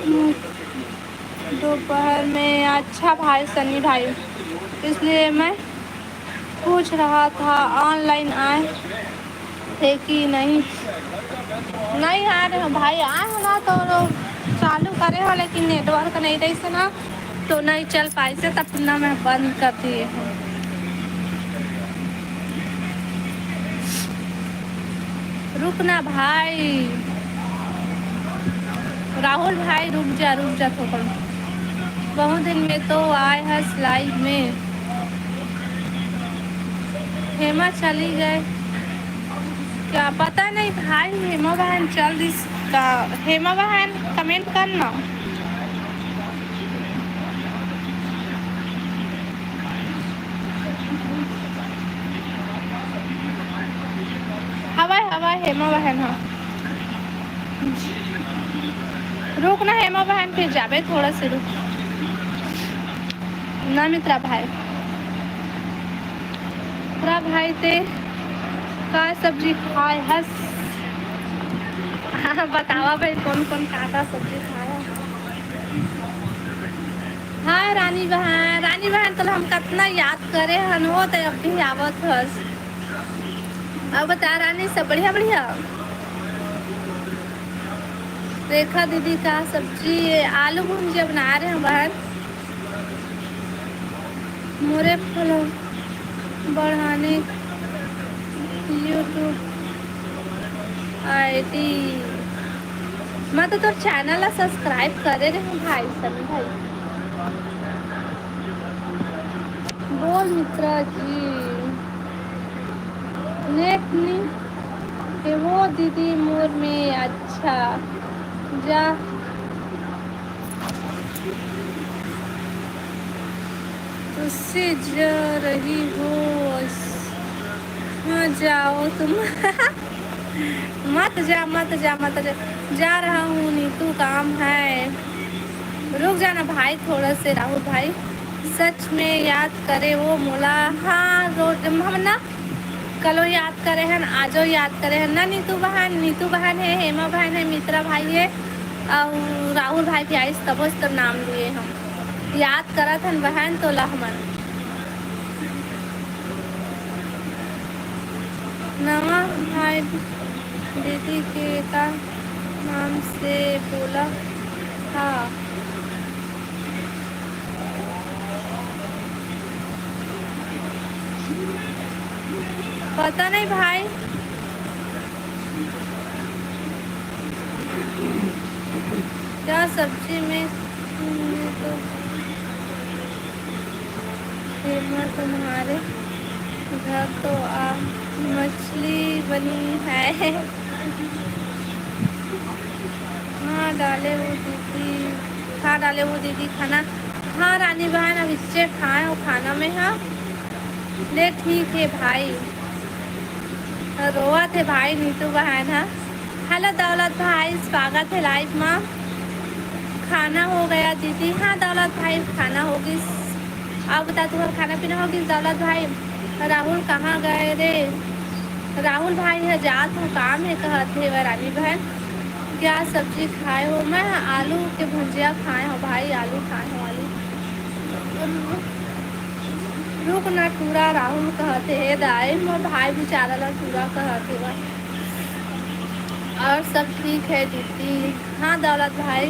हम्म, दोपहर में। अच्छा भाई सनी भाई, इसलिए मैं पूछ रहा था ऑनलाइन आए थे कि नहीं। नहीं आ रहे हो भाई, आए हो ना तो चालू करे हो, लेकिन नेटवर्क नहीं रही से ना, तो नहीं चल पाई से, तब ना मैं बंद कर दिए हूँ। रुक ना भाई, राहुल भाई, रुक जा, रुक जा थोड़ा। बहुत दिन में तो आए हस लाइव में। हेमा चली गए क्या, पता नहीं भाई। हेमा बहन चल दिस का? हेमा बहन, कमेंट करना। हवय, हवय, हेमा बहन ह। रुक ना हेमा बहन, फिर जाबे, थोड़ा से रुक ना मित्रा भाई। मित्रा भाई, ते का सब्जी खाए हस? हाँ, बतावा भाई, कौन कौन का का सब्जी खाए हस? हाँ रानी बहन, रानी बहन, तोला हम कतना याद करे हन, वो ते अब भी आवत हस। अउ बता रानी, सब बढ़िया बढ़िया? रेखा दीदी का सब्जी, ये आलू भुंजिया बना रहे हैं बहन। मोरे follow बढ़ाने YouTube ID। मैं तो तोर channel ला subscribe करे रहे हूँ भाई, सनी भाई। बोल मित्रा जी, net नी हे वो दीदी मोर में। अच्छा, जा तुझसे जा रही हो। हाँ, जाओ तुम। मत जा, मत जा, मत जा। जा रहा हूँ नीतू, काम है। रुक जाना भाई, थोड़ा से, राहुल भाई। सच में याद करे वो मोला। हाँ, रोज हम ना कलो याद करे हन, आजो याद करे हन ना नीतू बहन। नीतू बहन है, हेमा बहन है, मित्रा भाई है, अउ राहुल भाई भी आइस, तबो से तो नाम लिए हम। याद करत हन बहन तोला हमन। नवा भाई दीदी के का नाम से बोला? हाँ, पता नहीं भाई, क्या सब्जी में, तो हेमा तुम्हारे घर तो आ मछली बनी है। हाँ, डाले वो दीदी, खा डाले वो दीदी खाना। हाँ, रानी बहन, अब इच्चे खाए हो खाना में, हाँ। ले, ठीक है भाई। रोवत हे भाई नीतू बहन ह। Hello दौलत भाई, स्वागत है live मा। खाना हो गया दीदी? हाँ दौलत भाई, खाना हो गिस। अउ बता, तुम्हार खाना पीना हो गिस दौलत भाई? राहुल कहाँ गए रे? राहुल भाई ह जात हो काम है कहत हे, रानी बहन। क्या सब्जी खाए हो? मैं आलू के भुजिया खाए हो भाई, आलू खाए हो, आलू। रुक ना टूरा, राहुल कहत हे, "हे दाई, मोर भाई बिचारा ला टूरा कहत हे बा।" और सब ठीक है दीदी। हाँ दौलत भाई,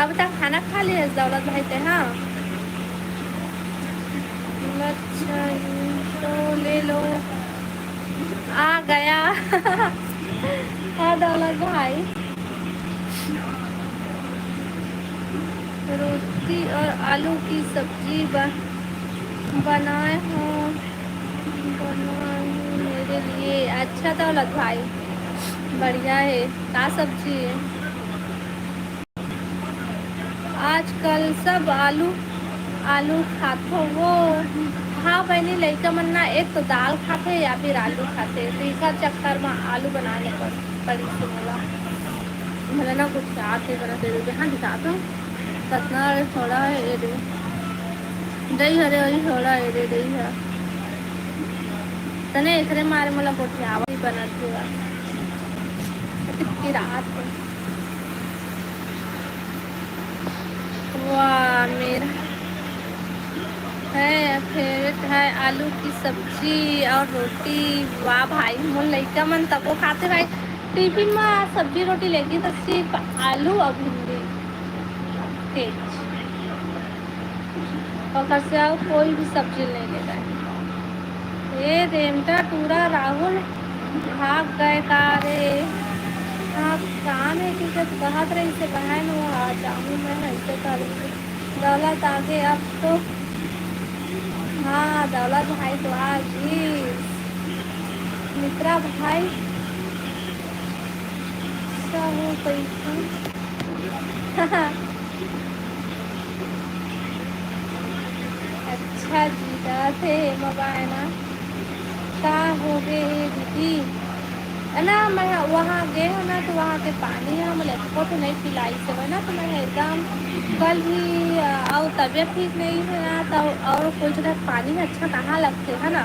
अब तक खाना खा लिया दौलत भाई ते? हाँ, अच्छा, तो ले लो। आ गया। हाँ दौलत भाई, रोटी और आलू की सब्जी ब-, बनाए हो, बनाए हो मेरे लिए। अच्छा दौलत भाई, बढ़िया है। का सब्जी है? आजकल सब आलू, आलू खाथो वो। हाँ बहिनी, लइका मन ना एक तो दाल खाथे या फिर आलू खाथे, तो इकर चक्कर में आलू बनाने पड़, पड़ी से मोला। मोला ना गोठियात हे, बना दे दे, हाँ दिखा तो। कतना रे थोड़ा है, ये दे। दही हरे, वही थोड़ा है, दे दही है। तने एकरे मारे मोला गोठियावा ही बनत हे। कितनी रात है। वाह, मेरा है, favourite है आलू की सब्जी और रोटी। वाह भाई, मोर लइका मन तको खाथे भाई। टिफिन में सब्जी रोटी लेके तो सिर्फ आलू और भिंडी, तेज, ओकर से और कोई भी सब्जी नहीं लेगा। ए रेमटा टूरा राहुल भाग गए का रे? हाँ, काम है कि जब कहत रही से बहन, वो आ जाऊँ मैं, ऐसे कर दौलत आगे अब तो। हाँ, दौलत भाई तो आ गई। मित्रा भाई, सब हो पैसा। अच्छा जी, जात हे एमा बाय ना। का होगे हे दीदी? है ना, मैं वहाँ गे हूँ ना, तो वहाँ के पानी है, मोला एको तो नहीं पिलाई से ना, तो मैं एकदम कल भी, अ, और तबीयत ठीक नहीं है ना, तो और कोई जगह पानी अच्छा कहाँ लगते है ना,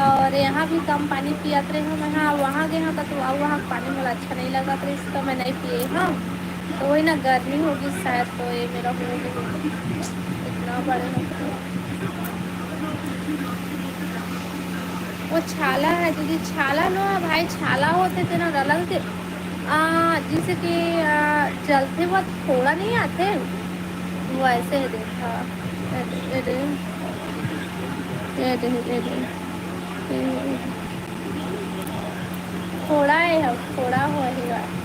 और यहाँ भी कम पानी पियत रहे हूँ मैं। हाँ, वहाँ गे हूँ तो, तो वहाँ पानी मोला अच्छा नहीं लगत रही, तो मैं नहीं पिए हूँ। तो वही ना, गर्मी होगी शायद, तो ये मेरा हो गया इतना बड़े हो। वो छाला है दीदी, छाला नो है भाई, छाला होथे तेन अलग से, आ, जैसे कि, आ, जलथे वो फोड़ा नहीं आथे, वो ऐसे है देखा, ए दे, ए दे, ए दे, ए दे, ए दे। फोड़ा है, फोड़ा हुआ है।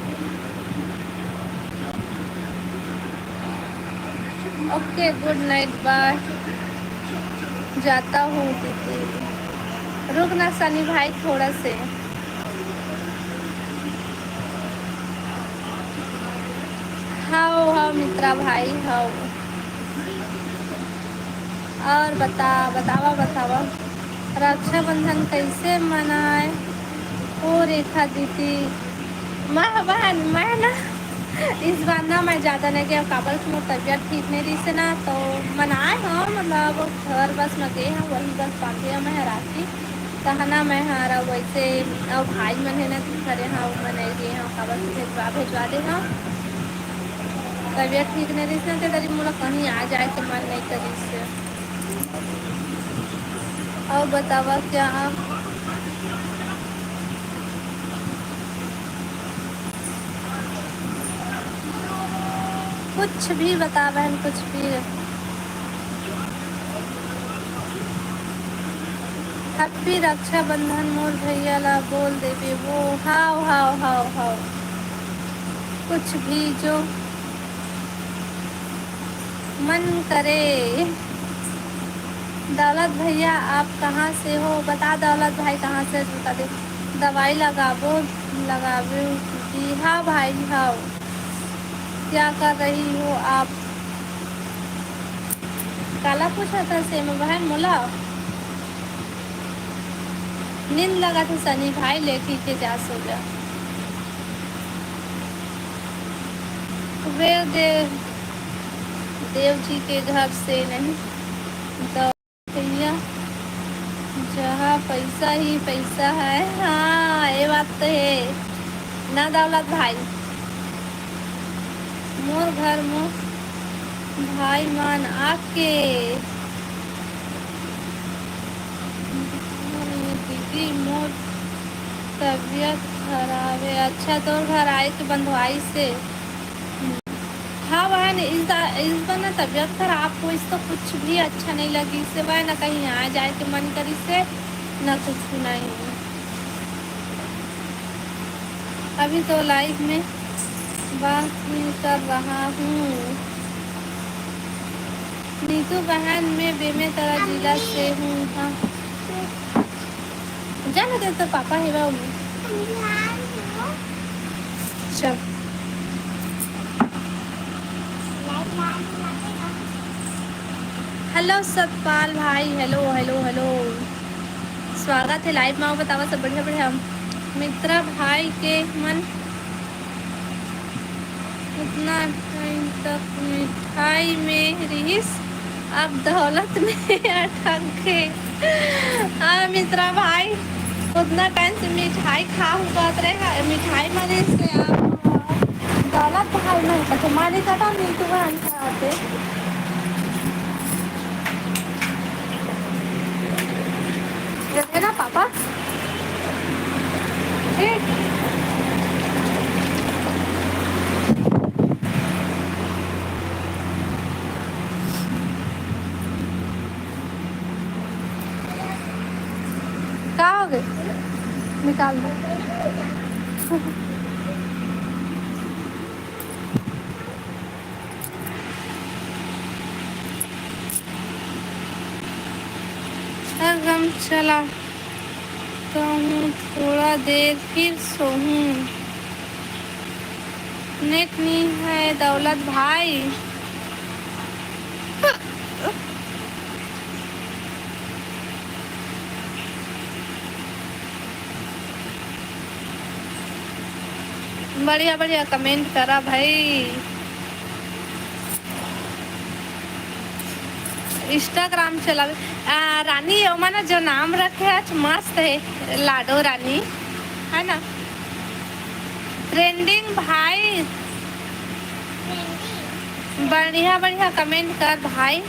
OK, good night, bye। जाता हूँ दीदी। रुक ना सनी भाई, थोड़ा से। हाओ, हाओ मित्रा भाई, हाओ। और बता, बतावा, बतावा, रक्षाबंधन कैसे मनाए हो रेखा दीदी? मैं बहन, मैं ना, इस बार ना मैं ज़्यादा नहीं गया, काबर कि मोर तबीयत ठीक नहीं रही से ना, तो मनाए हो, मतलब घर बस में गए हैं, वही बस बांधे हैं मैं राखी। तहना मैं हरा वैसे, और भाई मन है ना, तो घरे हाँ, वो मन आई गए हैं, काबर कि भेजवा, भेजवा दे हाँ। तबीयत ठीक नहीं रही से ना, तो तरी मोला कहीं आ जाए के मन नहीं करी से। और बतावा क्या? कुछ भी बता बहन, कुछ भी। Happy रक्षाबंधन मोर भैया ला बोल देबे वो। हाव, हाव, हाव, हाव। कुछ भी जो मन करे। दौलत भैया, आप कहाँ से हो? बता दौलत भाई, कहाँ से, बता दे। दवाई लगाबो, लगाबो जी। हाँ भाई, हाँ। क्या कर रही हो आप? काला पूछा था से में बहन मोला। नींद लगा था सनी भाई, ले ठीक है, जा सो जा। कुबेर देव, देव जी के घर से नहीं, तो भैया, जहाँ पैसा ही पैसा है। हाँ, ये बात तो है ना दौलत भाई। मोर घर में भाई मान आके, दीदी मोर तबीयत खराब है। अच्छा, तोर घर आए के बंधवाई से। हाँ बहन, इस दा-, इस बार ना तबीयत खराब होइस तो कुछ भी अच्छा नहीं लगिस हे बहन, ना कहीं आ जाए के मन करिस हे, ना कुछ नहीं। अभी तो live में बात ही कर रहा हूँ। नीतू बहन, मैं बेमेतरा जिला से हूँ। हाँ। जा ना, तेरे तो पापा हे बा ओमे। चल। Hello सतपाल भाई, hello, hello, hello। स्वागत है live में। बतावा सब बढ़िया, बढ़िया। मित्रा भाई के मन उतना time तक मिठाई में रिहिस, अब दौलत में अटक गे। हाँ मित्रा भाई, उतना time से मिठाई खाहूँ कहत रहे, मिठाई में रिहिस से अब दौलत भाई में, तो मालिक हटा नहीं, तू बहन खाते। जब है ना पापा, ठीक। का हो गए? निकाल दो। हर गम चला तो हूँ थोड़ा देर फिर सोहूँ। नेट नहीं है दौलत भाई। बढ़िया बढ़िया comment करा भाई। Instagram चलावे। आ, रानी, ओमा ना जो नाम रखे आज मस्त है, लाडो रानी, है ना? Trending भाई, बढ़िया बढ़िया comment कर भाई।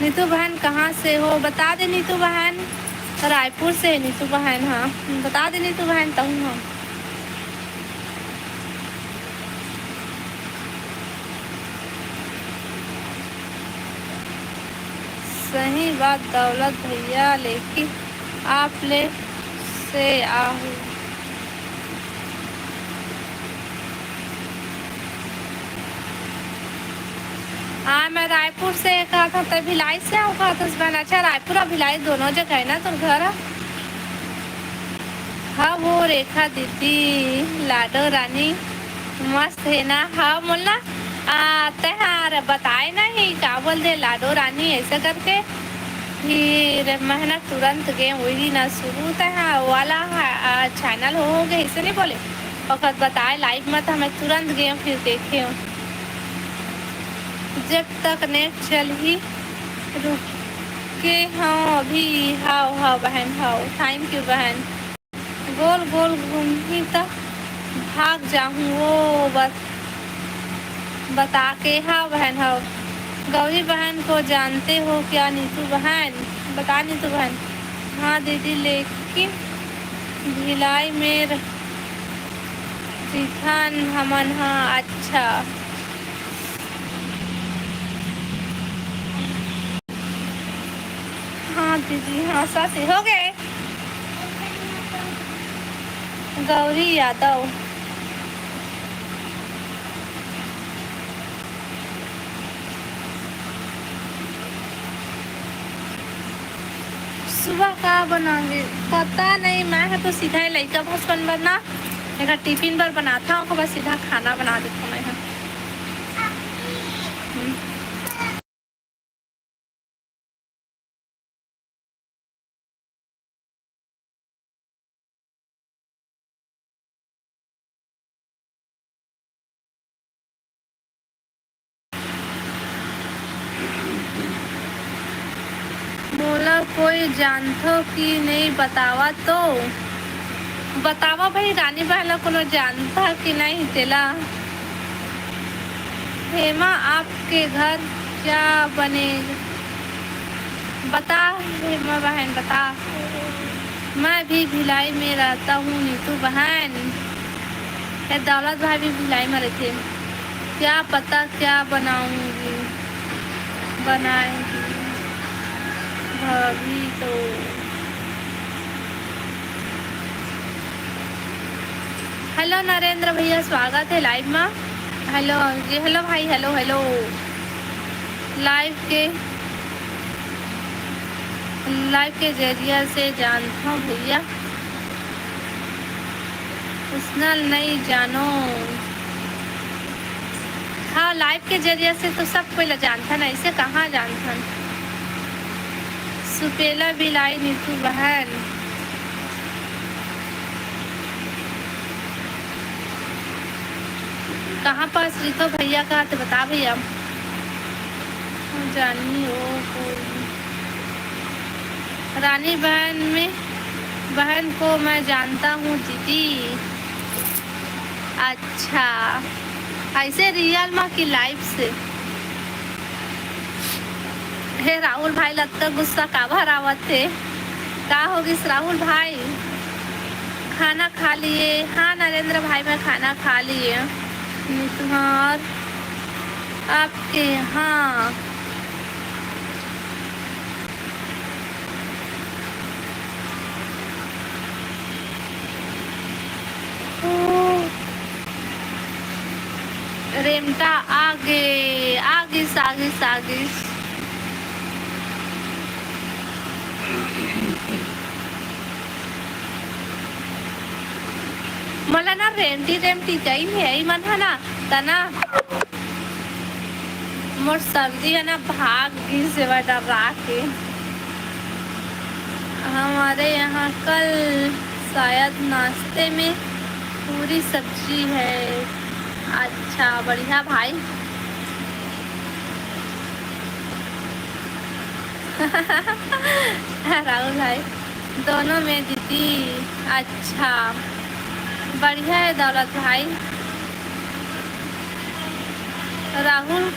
नीतू बहन कहाँ से हो? बता दे नीतू बहन। रायपुर से नीतू बहन, हाँ। बता दे नीतू बहन, तहूँ हाँ। सही बात दौलत भैया, लेकिन आप ले से आहू। हाँ, मैं रायपुर से कहा था, तै भिलाई से आऊ कहा था, बहन। अच्छा, रायपुर और भिलाई दोनों जगह है ना तोर घर? हाँ, वो रेखा दीदी, लाडो रानी, मस्त है ना? हाँ, बोलना, आ, तैं हाँ बताए नहीं, का बोल दे, लाडो रानी ऐसे करके। फिर मैं ना तुरंत गे, वही ना शुरू तैं हाँ वाला, आ, channel हो गए, ऐसे नहीं बोले। ओकर बताए live में, तो मैं तुरंत गे, फिर देखे। जब तक net चलही, रुके हव अभी। हाव, हाव बहन, हाव। Thank you बहन। गोल गोल घूमही त भाग जाहूँ, वो बस बता के। हाव बहन, हाव। गौरी बहन को जानते हो क्या नीतू बहन? बता नीतू बहन। हाँ दीदी, लेकिन भिलाई में रहिथन हमन। हाँ, अच्छा। हाँ दीदी, हाँ, सासी हो गए। गौरी यादव। सुबह का बनाऊंगी, पता नहीं। मैं है तो सीधा ही लइका भस बन बना, एकर टिफिन बर बनाता हूँ, ओकर बाद सीधा खाना बना देता हूँ मैं। हम्म। मोला कोई जानथो कि नहीं, बतावा तो। बतावा भाई, रानी बहन ला कोनो जानता कि नहीं तेला? हेमा, आपके घर क्या बने? बता हेमा बहन, बता। मैं भी भिलाई में रहता हूँ नीतू बहन। ए, दौलत भाई भी भिलाई में रहते। क्या पता क्या बनाऊंगी, बनाएंगी भाभी तो। हेलो नरेंद्र भैया, स्वागत है live में। हेलो जी, हेलो भाई, हेलो, हेलो। Live के, live के जरिया से जानता हूँ भैया, पर्सनल नहीं जानो। हाँ, live के जरिया से तो सब कोई ला जानथन, ऐसे कहाँ जानथन? सुपेला बिलाई नीतू बहन। कहाँ पास रिथो भैया का, तो बता भैया। जानी हो कोई। रानी बहन में, बहन को मैं जानता हूँ दीदी। अच्छा, ऐसे real मा कि live से? हे राहुल भाई, लगता गुस्सा काबर आवत हे? का हो गिस राहुल भाई? खाना खा लिए? हाँ नरेंद्र भाई, मैं खाना खा लिए। तुम्हार आपके यहाँ रेमटा आगे, आगिस, आगिस, आगिस। मोला ना रेमटी रेमटी कही है, ई मन है ना, तना मोर सर्दी है ना, भाग गिस हेवय डरा के। हमारे यहाँ कल शायद नाश्ते में पूरी सब्जी है। अच्छा, बढ़िया भाई। राहुल भाई, दोनों में दीदी। अच्छा, बढ़िया है दौलत भाई। राहुल,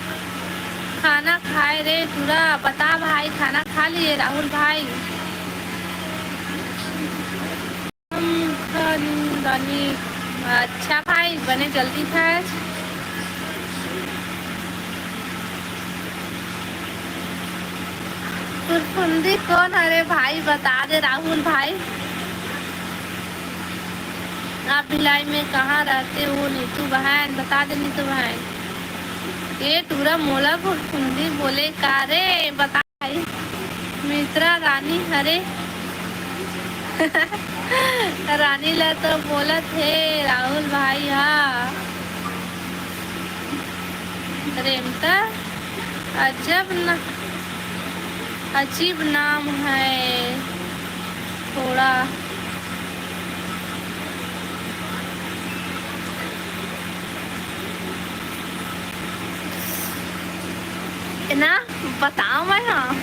खाना खाए रे टूरा, बता भाई, खाना खा लिए राहुल भाई? हम खा लूं रानी। अच्छा भाई, बने जल्दी खाए। फुरफुंदी कौन हरे भाई, बता दे राहुल भाई। आप भिलाई में कहाँ रहते हो नीतू बहन, बता दे नीतू बहन। ये टूरा मोला फुरफुंदी बोले का रे, बता भाई। मित्रा रानी हरे। रानी ला तो बोलत हे राहुल भाई हा। रेमता अजब न, अजीब नाम है थोड़ा। ना बताओ मैं, हाँ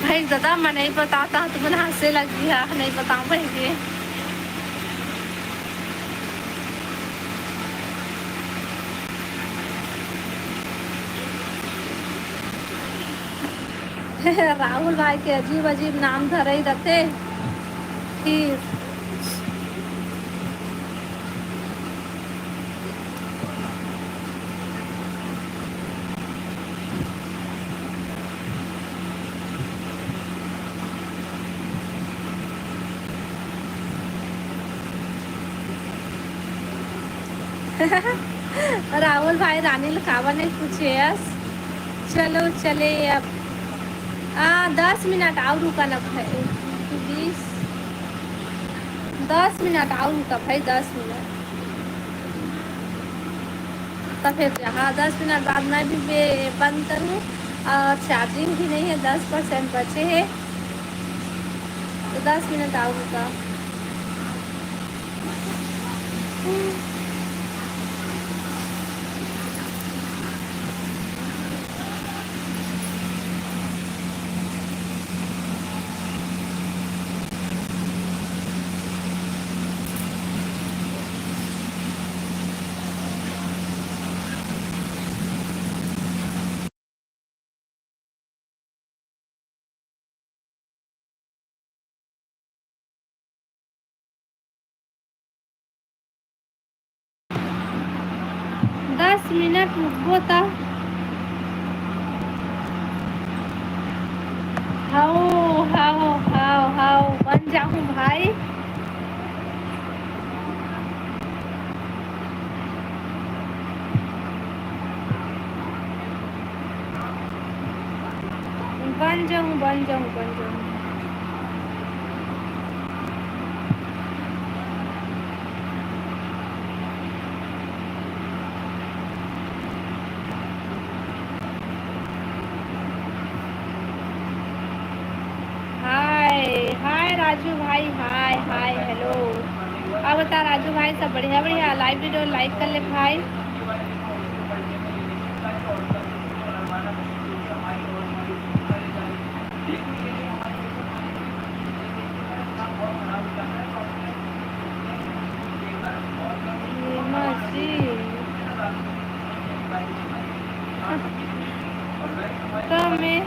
भाई, ज्यादा मैं नहीं बताता, तुमन हंसे लगी है, नहीं बताओ भाई ये। राहुल भाई के अजीब अजीब नाम धरे रथे। फिर राहुल भाई रानी ल काबर नहीं पूछे हस? चलो चले अब। आ, दस मिनट आऊ रुका ना भाई, बीस, दस मिनट आऊ रुका भाई, दस मिनट। तो फिर हाँ, दस मिनट बाद मैं भी बे-, बंद करूँ। और चार्जिंग भी नहीं है, दस परसेंट बचे है, तो दस मिनट आऊ रुका। दस मिनट रुकबो त। हाओ, हाओ, हाओ, हाओ, बन जाहूँ भाई। बन जाऊँ, बन जाऊँ, बन जाऊँ। हाय, हाय राजू भाई, हाय, हाय, हेलो। अब बता राजू भाई, सब बढ़िया, बढ़िया। लाइव वीडियो लाइक कर ले भाई। तो मैं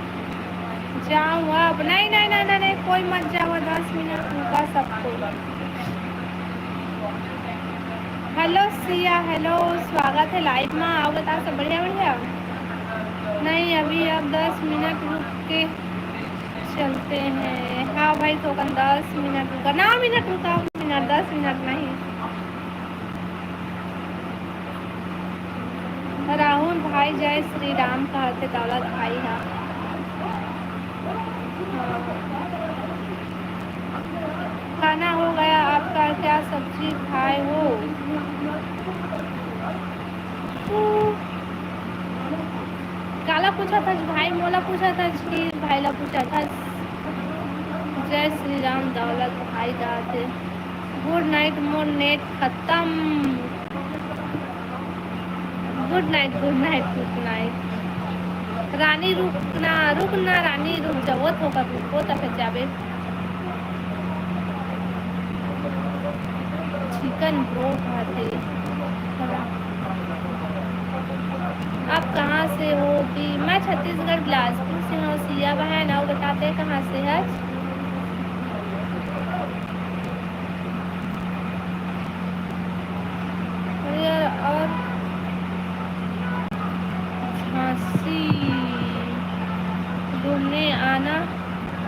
जाऊँ अब? नहीं, नहीं, नहीं, नहीं, नहीं, कोई मत जाओ, दस मिनट रुका सबको। हेलो सिया, हेलो, स्वागत है लाइव में। आओ बता, सब बढ़िया, बढ़िया? नहीं, अभी अब दस मिनट रुक के चलते हैं। हाँ भाई, थोकन दस मिनट रुका, नौ मिनट रुका, मिनट, दस मिनट नहीं। राहुल भाई जय श्री राम कहत हे दौलत भाई हा। हाँ। खाना हो गया आपका, क्या सब्जी खाए हो? काला पूछत हस भाई? मोला पूछत हस कि भाई ला पूछत हस? जय श्री राम दौलत भाई जाते। गुड नाइट, मोर नेट खत्म। गुड नाइट, गुड नाइट, गुड नाइट। रानी रुक ना, रुक ना रानी, रुक जा, वो थोकन रुक, वो तक जाबे। चिकन ब्रो खाथे। आप कहाँ से हो? जी, मैं छत्तीसगढ़ छत्तीसगढ़, बिलासपुर से हवस सिया बहन। अउ बताते कहाँ से हस? अरे यार, और झांसी घूमने आना,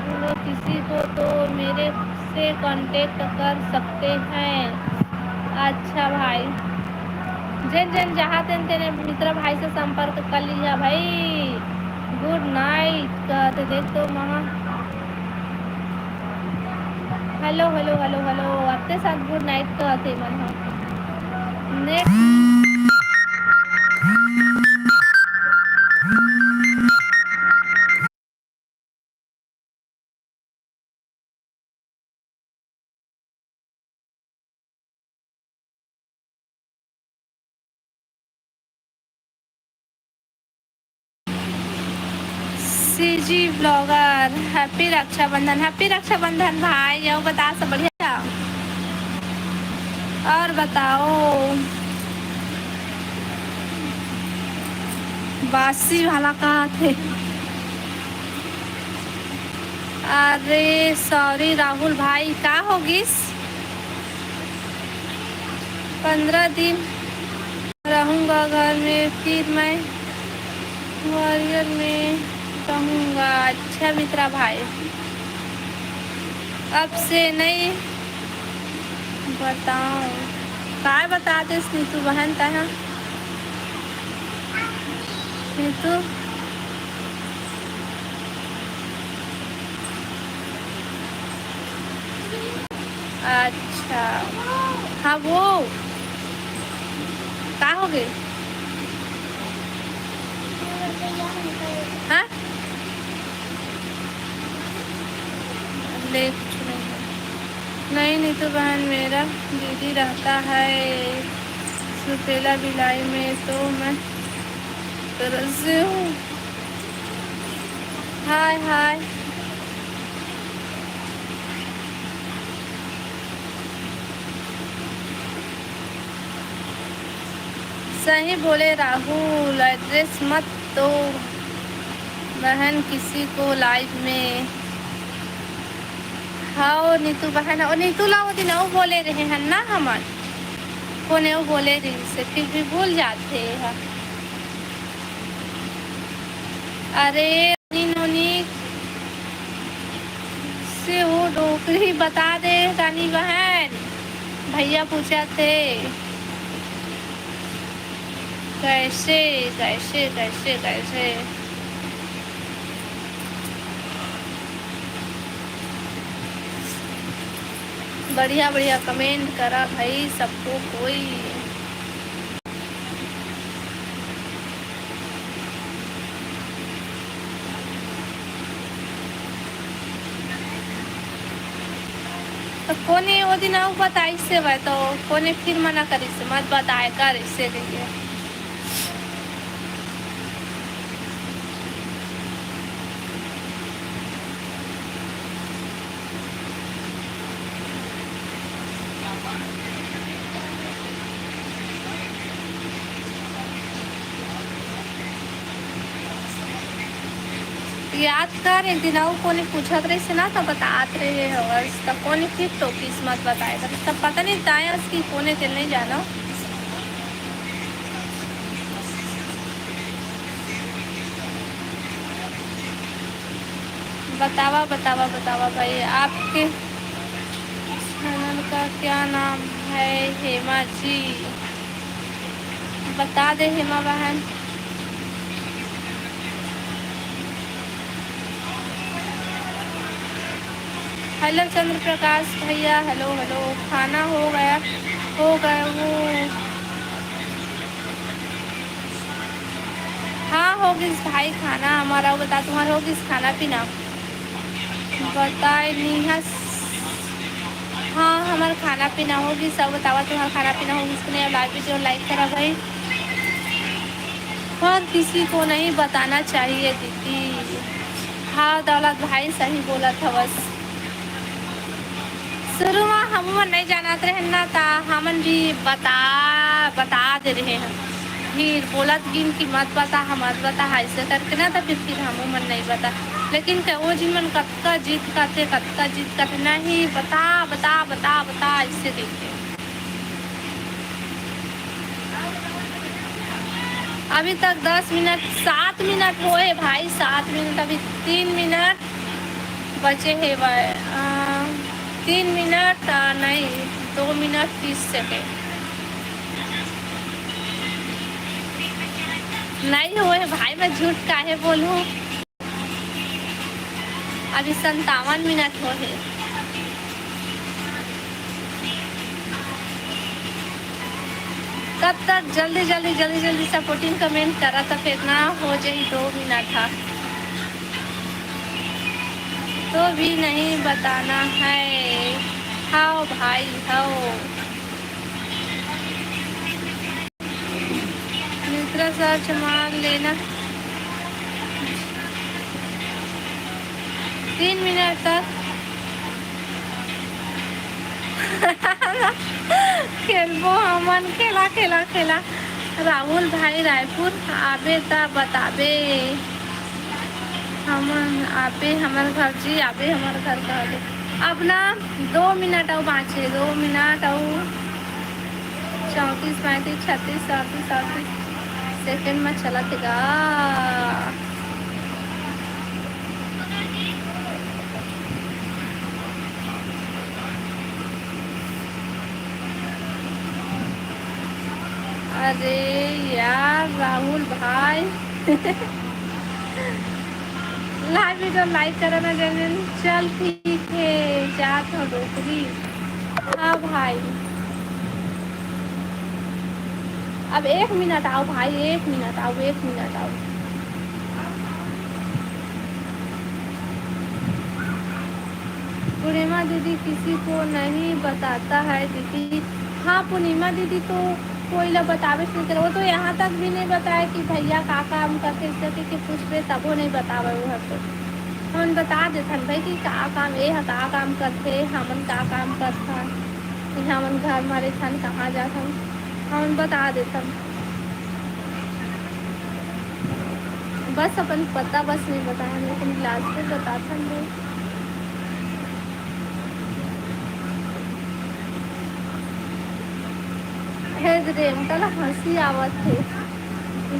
बोलो किसी को तो मेरे से कांटेक्ट कर सकते हैं। अच्छा भाई, जेन जेन जहाँ तेन तेने मित्र भाई से संपर्क कर लिया भाई। गुड नाइट कहते देख तो महा। हेलो हेलो हेलो हेलो, अत्ते साथ गुड नाइट कहते मन ह। Next CG blogger, happy Rakshabandhan. Happy Rakshabandhan भाई। अउ बता, सब बढ़िया? और बताओ, बासी वाला का थे? अरे सॉरी राहुल भाई, का हो गिस? पंद्रह दिन रहूँगा घर में, फिर मैं ग्वालियर में रहूँगा। अच्छा मित्रा भाई, अब से नहीं बताओ। काय बता देस नीतू बहन तैं हा? नीतू, अच्छा, हाँ वो का हो गए? हाँ, ले कुछ नहीं है। नहीं, नीतू बहन, मेरा दीदी रहता है सुपेला बिलाई में, तो मैं तरस से हूँ। हाय हाय। सही बोले राहुल, एड्रेस मत दो बहन किसी को लाइव में। हाँ, ओ नीतू बहन, ओ नीतू ला ओ दिन ओ बोले रहे हन ना हमन, कोने ओ बोले रहिस हे, फिर भी भूल जाथे हा। अरे नोनी, नोनी से वो डोकरी बता दे रानी बहन, भैया पूछा थे। कैसे, कैसे, कैसे, कैसे? बढ़िया, बढ़िया comment करा भाई सबको कोई। तो कोने ओ दिन अउ बताइस हे भाई, तो कोने फिर मना करिस हे, मत बताए कर इसे कहिके। याद कर, एक दिन अउ कोने पूछत रहिस ना, त बतात रहे हवस, त कोने फिर तो किस्मत बताए कर, तब पता नहीं तायस कि कोने तेल नहीं जानो। बतावा, बतावा, बतावा भाई, आपके चैनल का क्या नाम है हेमा जी? बता दे हेमा बहन। हेलो चंद्र प्रकाश भैया, हेलो, हेलो। खाना हो गया, हो गया वो। हाँ, हो गिस भाई खाना हमारा। बता, तुम्हारा हो गिस खाना पीना? बताए निहस। हाँ, हमार खाना पीना हो गिस। सब बतावा, तुम्हारा खाना पीना हो गिस कि नहीं? लाइव वीडियो लाइक करा भाई। हर किसी को नहीं बताना चाहिए दीदी। हाँ दौलत भाई, सही बोलत हवस। शुरू में हम मन नहीं जानत रहे ना, ता हमन भी बता बता दे रहे हैं। फिर बोलत गिन कि मत बता, मत बता, ऐसे करके ना, तो फिर, फिर हमू मन नहीं बता। लेकिन के वो जिन मन कतका जिद करथे, कतका जिद करथे, नहीं बता, बता, बता, बता, ऐसे कहिके। अभी तक दस मिनट, सात मिनट होए भाई, सात मिनट, अभी तीन मिनट बचे हे भाई। अ, तीन मिनट, अ, नहीं, दो मिनट तीस सेकेंड। नहीं होए भाई, मैं झूठ काहे बोलूं? अभी संतावन मिनट होहे। तब तक जल्दी, जल्दी, जल्दी, जल्दी सपोर्टिंग कमेंट करा, तो फिर ना हो जाई दो मिनट हा। तो भी नहीं बताना है। हाओ भाई, हाओ। दूसरा सर्च मार लेना। तीन मिनट तक खेलबो हमन, खेला, खेला, खेला। राहुल भाई रायपुर आबे त बताबे। हमन आबे हमर घर जी, आबे हमर घर कहबे। अब ना दो मिनट अउ बाँचे, दो मिनट अउ चौंतीस, पैंतीस, छत्तीस, सैंतीस, अड़तीस सेकंड में चलत हे गा। अरे यार राहुल भाई, लाइव वीडियो लाइक करना जरूर। चल ठीक है, जात हो डोकरी। हाँ भाई, अब एक मिनट आओ भाई, एक मिनट आओ, एक मिनट आओ। पूर्णिमा दीदी किसी को नहीं बताता है दीदी। हाँ पूर्णिमा दीदी तो कोई ला बताबे नहीं करे, वो तो यहाँ तक भी नहीं बताया कि भैया का काम करते, इस करके कि पूछबे तबो नहीं बतावे वो हर तो। हमन बता देथन भाई कि का काम, ए ह का काम करथे, हमन का काम करथन, कि हमन घर म रहिथन, कहाँ जाथन, हमन बता देथन। बस अपन पता बस नहीं बताए, लेकिन बिलासपुर बताथन भाई। हे रे, मोला हंसी आवत हे।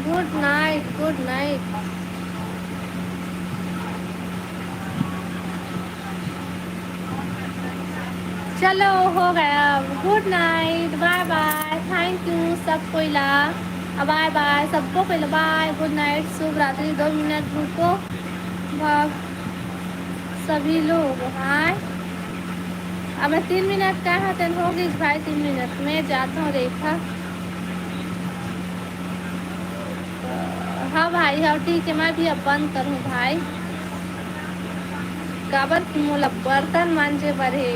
Good night, good night। चलो, हो गया। Good night, bye bye, thank you सब कोई ला। Bye bye सबको, पहले bye, good night, शुभ रात्रि। दो मिनट रुको, भाग सभी लोग। हाँ, अब मैं तीन मिनट का है, तेन हो गई भाई, तीन मिनट में जाता हूँ रेखा। हाँ भाई, हाँ ठीक है, मैं भी अब बंद करूँ भाई, काबर कि मोला बर्तन मांजे बर हे।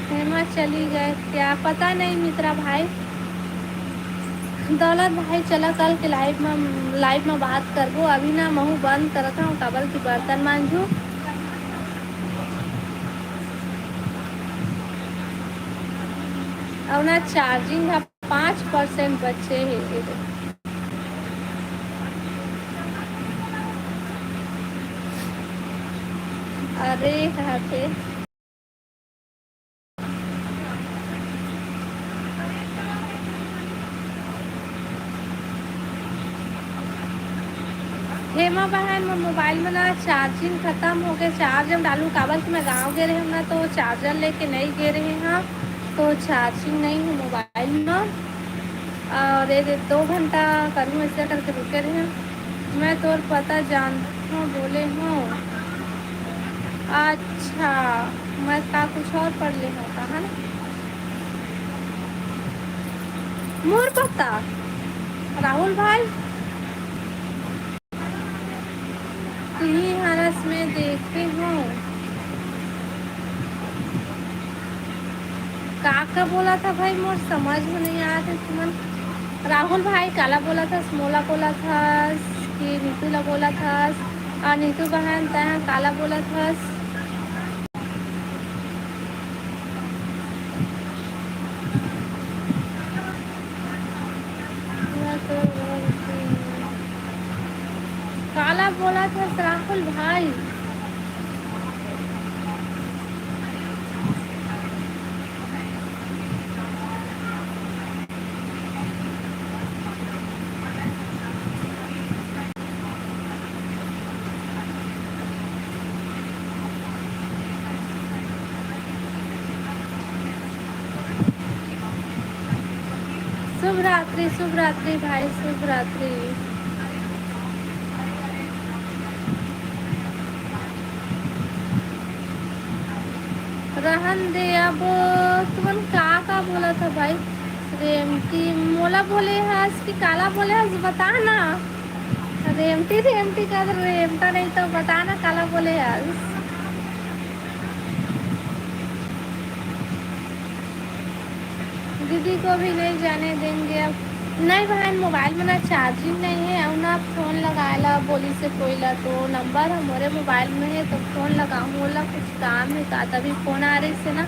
हेमा चली गए क्या, पता नहीं मित्रा भाई। दौलत भाई चला कल के लाइव में, लाइव में बात करबो। अभी ना महू बंद करत हूँ, काबर कि बर्तन मांजू। और ना चार्जिंग है, पाँच परसेंट बचे हे। अरे कहा थे। हेमा बहन, मोर मोबाइल में ना चार्जिंग खत्म हो गए, चार्ज हम डालू, काबर कि मैं गाँव गए रहे ना, तो चार्जर लेके नहीं गए रहे हैं, तो चार्जिंग नहीं है मोबाइल में। और ये दे दो घंटा करूँ ऐसे करके रुके रहे। मैं तोर पता जानत हूँ, बोले हूँ। अच्छा, मैं का कुछ और पढ़ ले हूँ, कहा ना? मोर पता, राहुल भाई। तुही हरस में देखे हो। का का बोला था भाई, मोर समझ में नहीं आया था तुमन। राहुल भाई काला बोला था, मोला बोला था कि नीतू ला बोला था, और नीतू बहन तय काला बोला था। काला बोलत हस राहुल भाई? शुभ रात्रि, शुभ रात्रि भाई, शुभ रात्रि। रहन दे, अब तुमन का का बोलत ह भाई? रेमटी मोला बोले हस कि काला बोले हस, बता ना। रेमटी, रेमटी का रेमटा नहीं तो बता ना काला बोले हस। दीदी को भी नहीं जाने देंगे अब। नहीं बहन, मोबाइल में ना चार्जिंग नहीं है, और ना फोन लगाए ला बोली से कोई ला, तो नंबर हमारे मोबाइल में है, तो फोन लगाऊँ, बोला कुछ काम है का, तभी फोन आ रही से ना,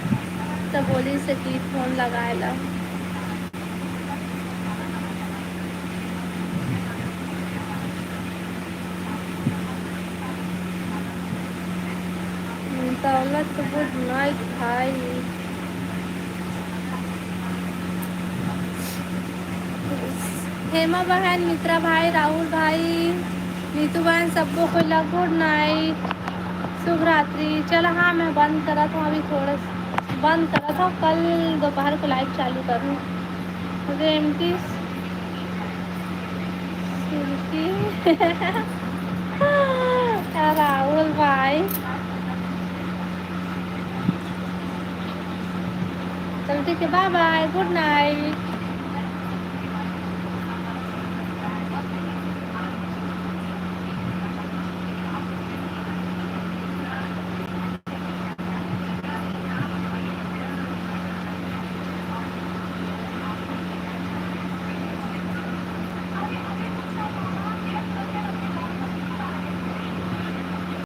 तो बोली से कि फोन लगाए ला। दौलत, गुड नाइट भाई। हेमा बहन, मित्रा भाई, राहुल भाई, नीतू बहन, सबको कोई ला गुड नाइट, शुभ रात्रि। चल हाँ, मैं बंद करत हूँ, अभी थोड़ा सा बंद करत हूँ, कल दोपहर को लाइव चालू करूँ। रेमटी सुनती राहुल भाई, चल ठीक है, बाय बाय, गुड नाइट।